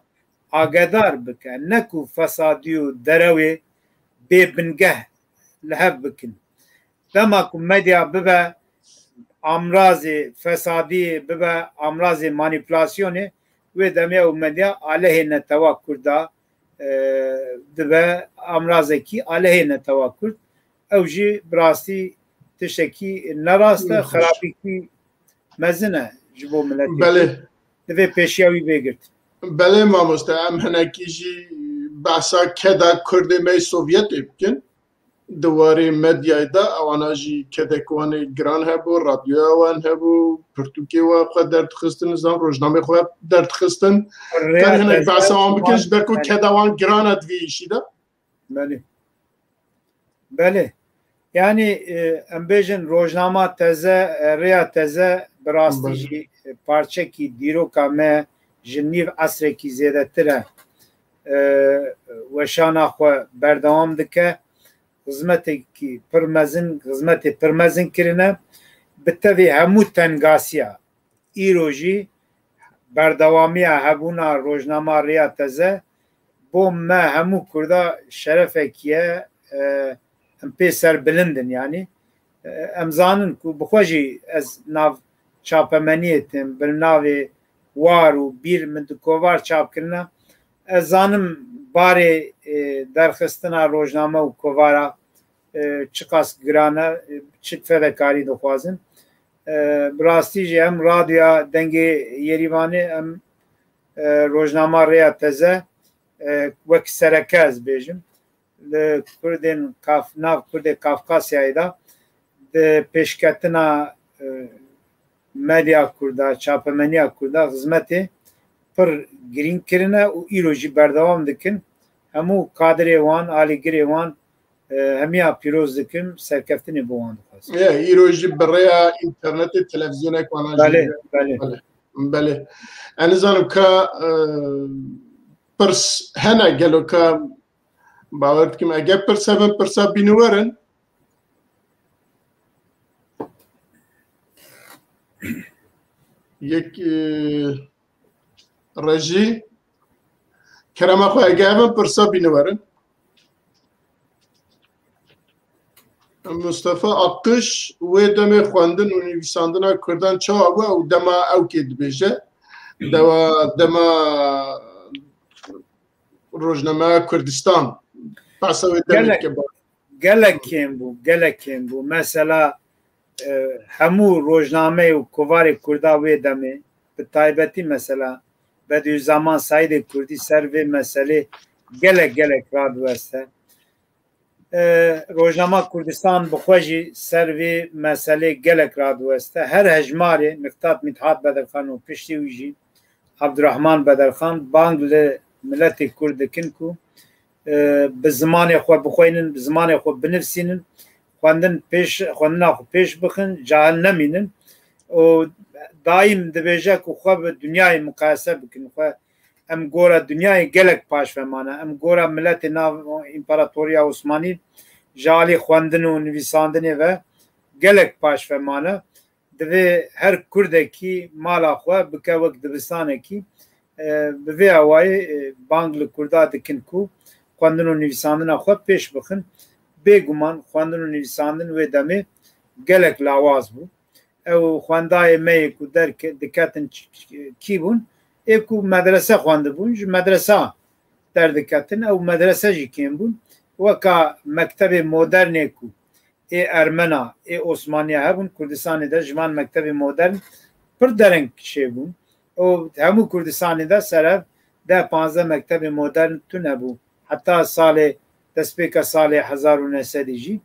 agedar bike, ne ku fesadî û derewê bê bingeh li hev bikin. Dema ku medya bibe amrazê fesadiyê, bibe amrazê manîpulasyonê, wê demê ew medya aleyhê netewa Kurda, e, dibe amrazekî aleyhê netewa Kurd. Ew jî bi rastî tiştekî nerast e, Nexweş. Xerabîkî mezin e ji bo miletê Belê. Kurd. Divê pêşiya wî bê girt. Belê mamoste, em hinekî jî behsa keda Kurdê me yê Sovyetê bikin. Di warê medyayê de ewana jî kedek wan ê giran hebû, radyoya wan hebû, pirtûkê wan xwe derdixistin, nizam rojnamê xwe derdixistin. Rêya Ter hinek teze behsa wan bikin, wan ji ber ku belê. Keda wan giran e di vê îşî de. Belê. Belê. Yanî, e, em bêjin rojnama teze, e, rêya teze bi rastî Belê. Jî, e, parçekî dîroka me ji nîv esrekî zêdetir e. E, weşana xwe berdewam dike. Xizmetekî pir mezin, xizmetê pir mezin kirine. Bi tevî hemû tengasiya îro jî berdewamiya hebûna rojnama Rêya Teze bo me hemû Kurda şerefekî ye, e, em pê serbilind in yanî. E, em zanin ku bi xwe jî ez nav çapemeniyê tim, bi navê War û Bîr min di kovar çap kirine. Ez zanim barê, e, derxistina rojname û kovara, e, çiqas giran e, e, çi fedekarî dixwazin. E, bi rastî jî em radyoya Dengê Yerîvanê, em, e, rojnama Rêya Teze, e, wek sereke ez bêjim, li Kurdên Kaf-, nav Kurdê Kafkasyayê de di pêşketina, e, medya Kurda, çapemeniya Kurda xizmetê pir girîng kirine û îro jî berdewam dikin. Hemû kadirê wan, alîgirê wan, e, hemiya pîroz dikim, serkeftinê bo wan dixwazim. Ye, îro jî bi rêya înternetê televîzyonek wana jî Belê, heye. Belê. Belê. Belê. Ez nizanim ka, e, pirs hene gelo ka bawer dikim, eger pirs hebin, pirsa bîniwerin. Yek, e, rejî, kerema xwe, eger hebin, pirsa bîniwerin. Mustafa Akış, wê demê xwendin û nivîsandina Kurdan çawa bû û dema ew kê dibêje? Dewa, dema rojnameya Kurdistan. Behsa wê demê Gelek. dike ba. Gelek kêm bû, gelek kêm bû. Mesela, e, hemû rojname û kovarê Kurda wê demê, bi taybetî mesela Bediüzzaman Saîdê Kurdî ser vê meselê gelek, gelek radiweste. E, Rojnama Kurdistan bi xwe jî ser vê meselê gelek radiweste. Her hejmarê Miqdad Mithat Bedirxan û piştî wî jî Abdurrahman Bedirxan bang li miletê Kurd dikin ku, e, bi zimanê xwe bixwînin, bi zimanê xwe binivîsînin, xwendin pêş, xwendina xwe pêş bixin, cahil nemînin. Û daîm dibêje ku xwe bi dinyayê miqayese bikin, xwe em gora dinyayê gelek paşve mane. Em gora miletê nav împaratoriya Osmanî ji alî xwendin û nivîsandinê ve gelek paşve mane. Divê her Kurdekî mala xwe bike wek dibistanekî. E, bi vê awayî, e, bang li Kurda dikin ku xwendin û nivîsandina xwe pêş bixin. Bêguman xwendin û nivîsandin wê demê gelek lawaz bû. Ew xwendayê me yê ku derke-, diketin ç-, ç-, kî bûn? Ê ku medrese xwendibûn, ji medresa derdiketin. Ew medrese jî kêm bûn. Weka mektebê modernê ku ê Ermena, ê Osmaniya hebûn, Kurdistanê de ji van mektebê modern pir dereng çêbûn. Û hemû Kurdistanê de serev deh panzdeh mektebê modern tune bû. Heta salê, destpêka salê hezar û neh sedî jî.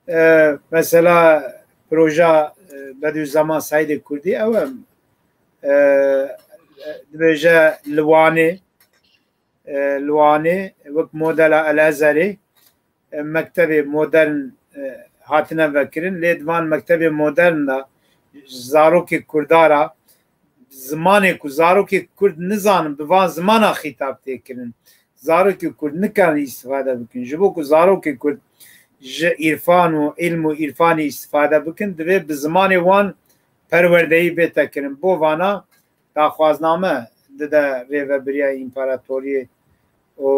E, mesela proja, e, Bediüzzaman Saîdê Kurdî ew e, e, dibêje li Wanê, e, li Wanê wek modela El Ezherê, e, mektebê modern, e, hatine vekirin. Lê di van mektebê modern de zarokê Kurda re zimanê ku zarokê Kurd nizanin bi van zimana xîtab tê kirin. Zarokê Kurd nikarin îstifade bikin. Ji bo ku zarokê Kurd ji îrfan û îlm û îrfanê îstifade bikin, divê bi zimanê wan perwerdeyî bête kirin. Bo vana daxwazname dide rêvebiriya împaratoriyê û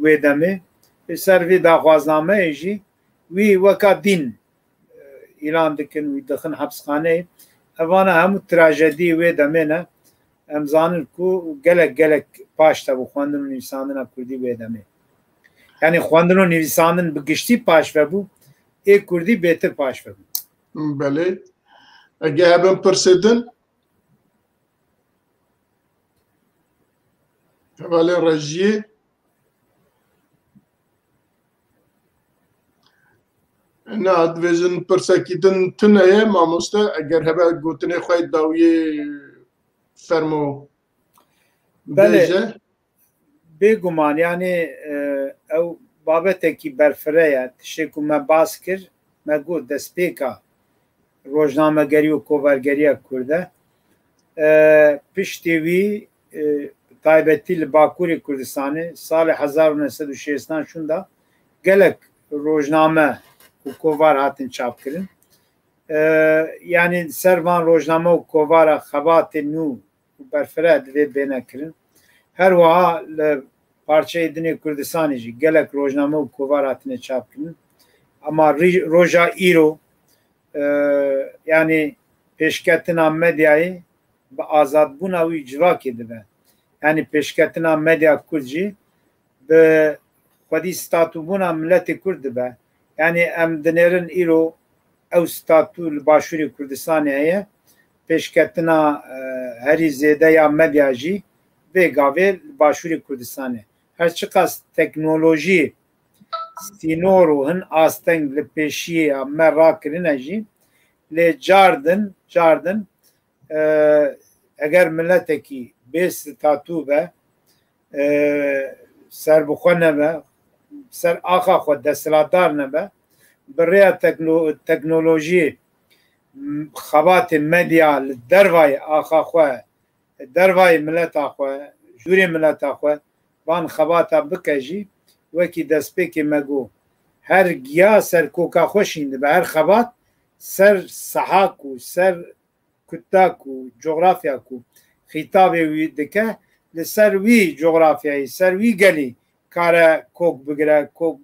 wê demê. Li ser vê daxwaznameyê jî wî weka dîn, e, îlan dikin, wî dixin hepsxaneyê. Evana hemû trajedî wê demê ne. Em zanin ku gelek, gelek paş de bû xwendin û nivîsandina kurdî wê demê. Yanî xwendin û nivîsandin bi giştî paş vebû, ê kurdî bêtir paş vebû. Belê. Ege hebin pirsê din? Hevalên rejiyê? Na, dibêjin pirsekî din tune ye, mamoste, eger hebe gotinê xwe dawiyê fermo. Belê. Bêje. Bêguman, yanî, e, ew babetekî berfireh e. Tiştê ku me bas kir, me got destpêka rojnamegerî û kovargeriya Kurd e. E, piştî wî, e, taybetî li Bakurê Kurdistanê salê hezar û neh sed û şêstan şûnda gelek rojname û kovar hatin çapkirin. E, yanî ser van rojname û kovara xebatê nû û berfireh divê bêne kirin. Her wiha li parçeyê din ê Kurdistanê jî gelek rojname û kovar hatine çapkirin. Ama rî-, roja îro, e, yanî pêşketina medyayê bi azadbûna wî civakê dibe. Yanî pêşketina medya Kurd jî bi xwedî statûbûna miletê Kurd dibe. Yanî em dinêrin îro ew statû li Başûrê Kurdistanê heye, pêşketina, e, herî zêde ya medya jî vê gavê li Başûrê Kurdistanê. Her çiqas teknolojî sînor û hin asteng li pêşiyê ya me rakirine jî, lê cardin, cardin, e, eger miletekî bê statû be, e, serbixwe nebe, ser axa xwe desthilatdar nebe, bi rêya tekno-, teknolojiyê, m-, xebatê medya li dervayê axa xwe, dervayê mileta xwe, jûrê mileta xwe, van xebata bike jî, wekî destpêkê me got, her giya ser koka xwe şîn dibe, her xebat ser seha ku, ser kuta ku, cografya ku xîtabê wî dike, li ser wî cografyayê, ser wî gelî kare kok bigire, kok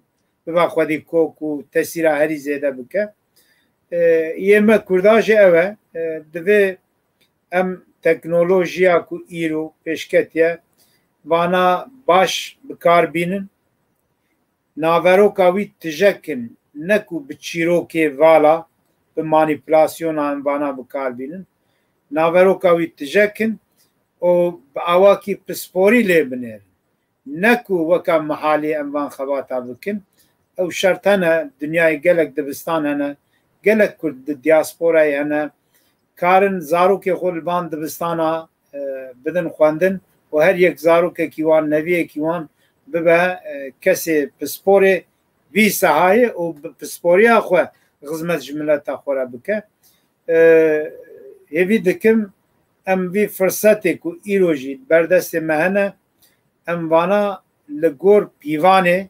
bibe xwedî kok û tesîra herî zêde bike. E, yê me Kurda jî ew e, e, divê em teknolojiya ku îro pêşketiye, vana baş bi kar bînin. Naveroka wî tijek in, ne ku bi çîrokê vala, bi manîpulasyona em vana bi kar bînin. Naveroka wî tijek in û bi awakî pisporî lê binêrin. Ne ku weka mihalê em van xebata bikin. Ew şert hene, dinyayê gelek dibistan hene, gelek Kurd di diasporayê hene, karin zarokê xwe li van dibistana, e, bidin xwendin û her yek zarokekî wan, neviyekî wan bibe, e, kesê pisporê vî sahayê û bi pisporiya xwe xizmet ji mileta xwe re bike. E, hêvî dikim em vî firsetê ku îro jî berdestê me hene, em vana li gor pîvanê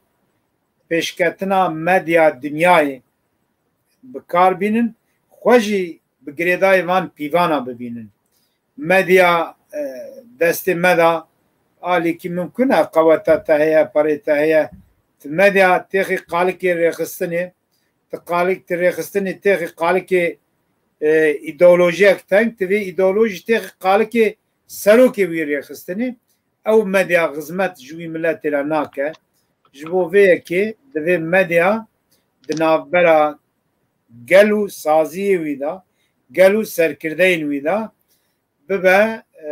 pêşketina medya dinyayê bi kar bînin, xwe jî bi girêdayî van pîvana bibînin. Medya, e, destê me de alîkî mimkun e, qeweta te heye, perê te heye. Ti medya têxî qalikê rêxistinê, ti qalik, ti rêxistinê têxî qalikê, e, îdeolojiyek teng, ti vê îdeolojî têxî qalikê serokê wî rêxistinê. Ew medya xizmet ji wî miletê re nake. Ji bo vê yekê divê medya di navbera gel û saziyê wî de, gel û serkirdeyên wî de bibe, e,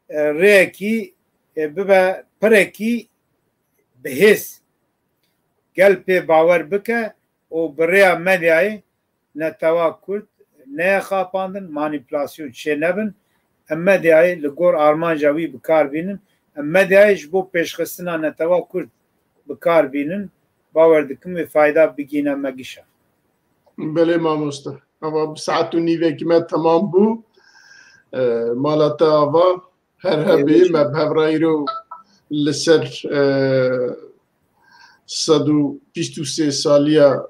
e, rêyekî, e, bibe pirekî bihêz. Gel pê bawer bike û bi rêya medyayê netewa Kurd neye xapandin, manîpulasyon çê nebin. Em medyayê li gor armanca wî bi kar bînin. Em medyayê ji bo pêşxistina netewa Kurd bi kar bînin. Bawer dikim wê fayda bigîne me gişa. Belê mamoste. Ava bi saet û nîvekî me temam bû. E, mala te ava. Her hebî me bi hev re îro li ser, e, sed û bîst û sê saliya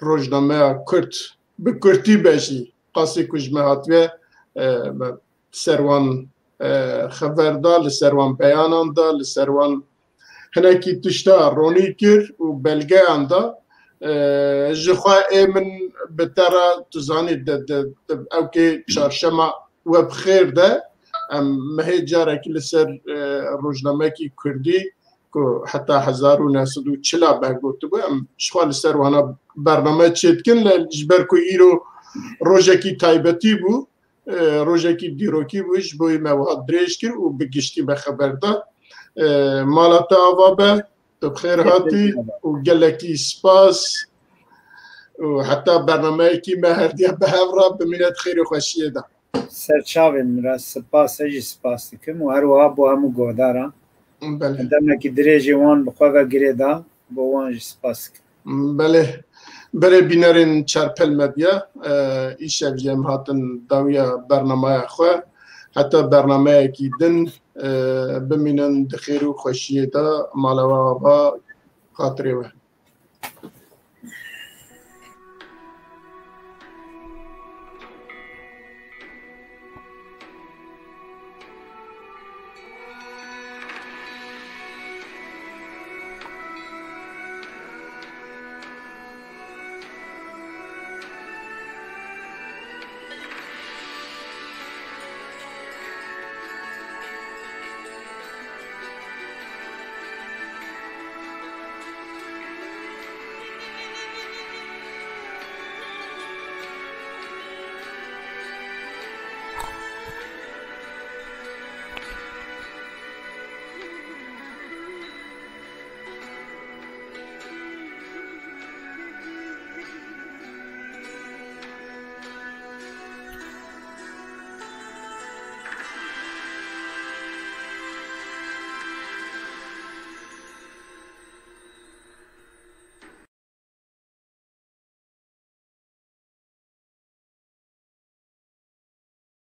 rojnameya Kurd bi kurtî be jî qasê ku ji me hatiye, e, me ser wan, e, xeber da, li ser wan beyanan da, li ser wan hinekî tişta ronî kir û belgeyan da. E, ji xwe ê min bi te re, tu zanî, di, di, di, ewkê çarşema we bi xêr de, em mehê carekî li ser, e, rojnamekî kurdî ku heta hezar û neh sed û çil a bergotibû, em ji xwe li ser wana bername çêdikin, lê ji ber ku îro rojekî taybetî bû, e, rojekî dîrokî bû, ji bo wî me wiha dirêj kir û bi giştî me xeber da. E, mala te ava be, tu bi xêr hatî û gelekî spas û heta bernameyekî me herdiya bi hev re bimîne di xêr û xweşiyê de. Ser çavên min re spas, ez jî spas dikim û her wiha bo hemû guhdaran. Belê. Demekî dirêjê wan bi xwe ve girê da, bo wan jî spas dikim. Belê. Belê bînerên Çarpel Medya, e, îşev jî em hatin dawiya bernamaya xwe. Heta bernameyekî din, e, bimînin di xêr û xweşiyê de, mala we ava, xatirê we.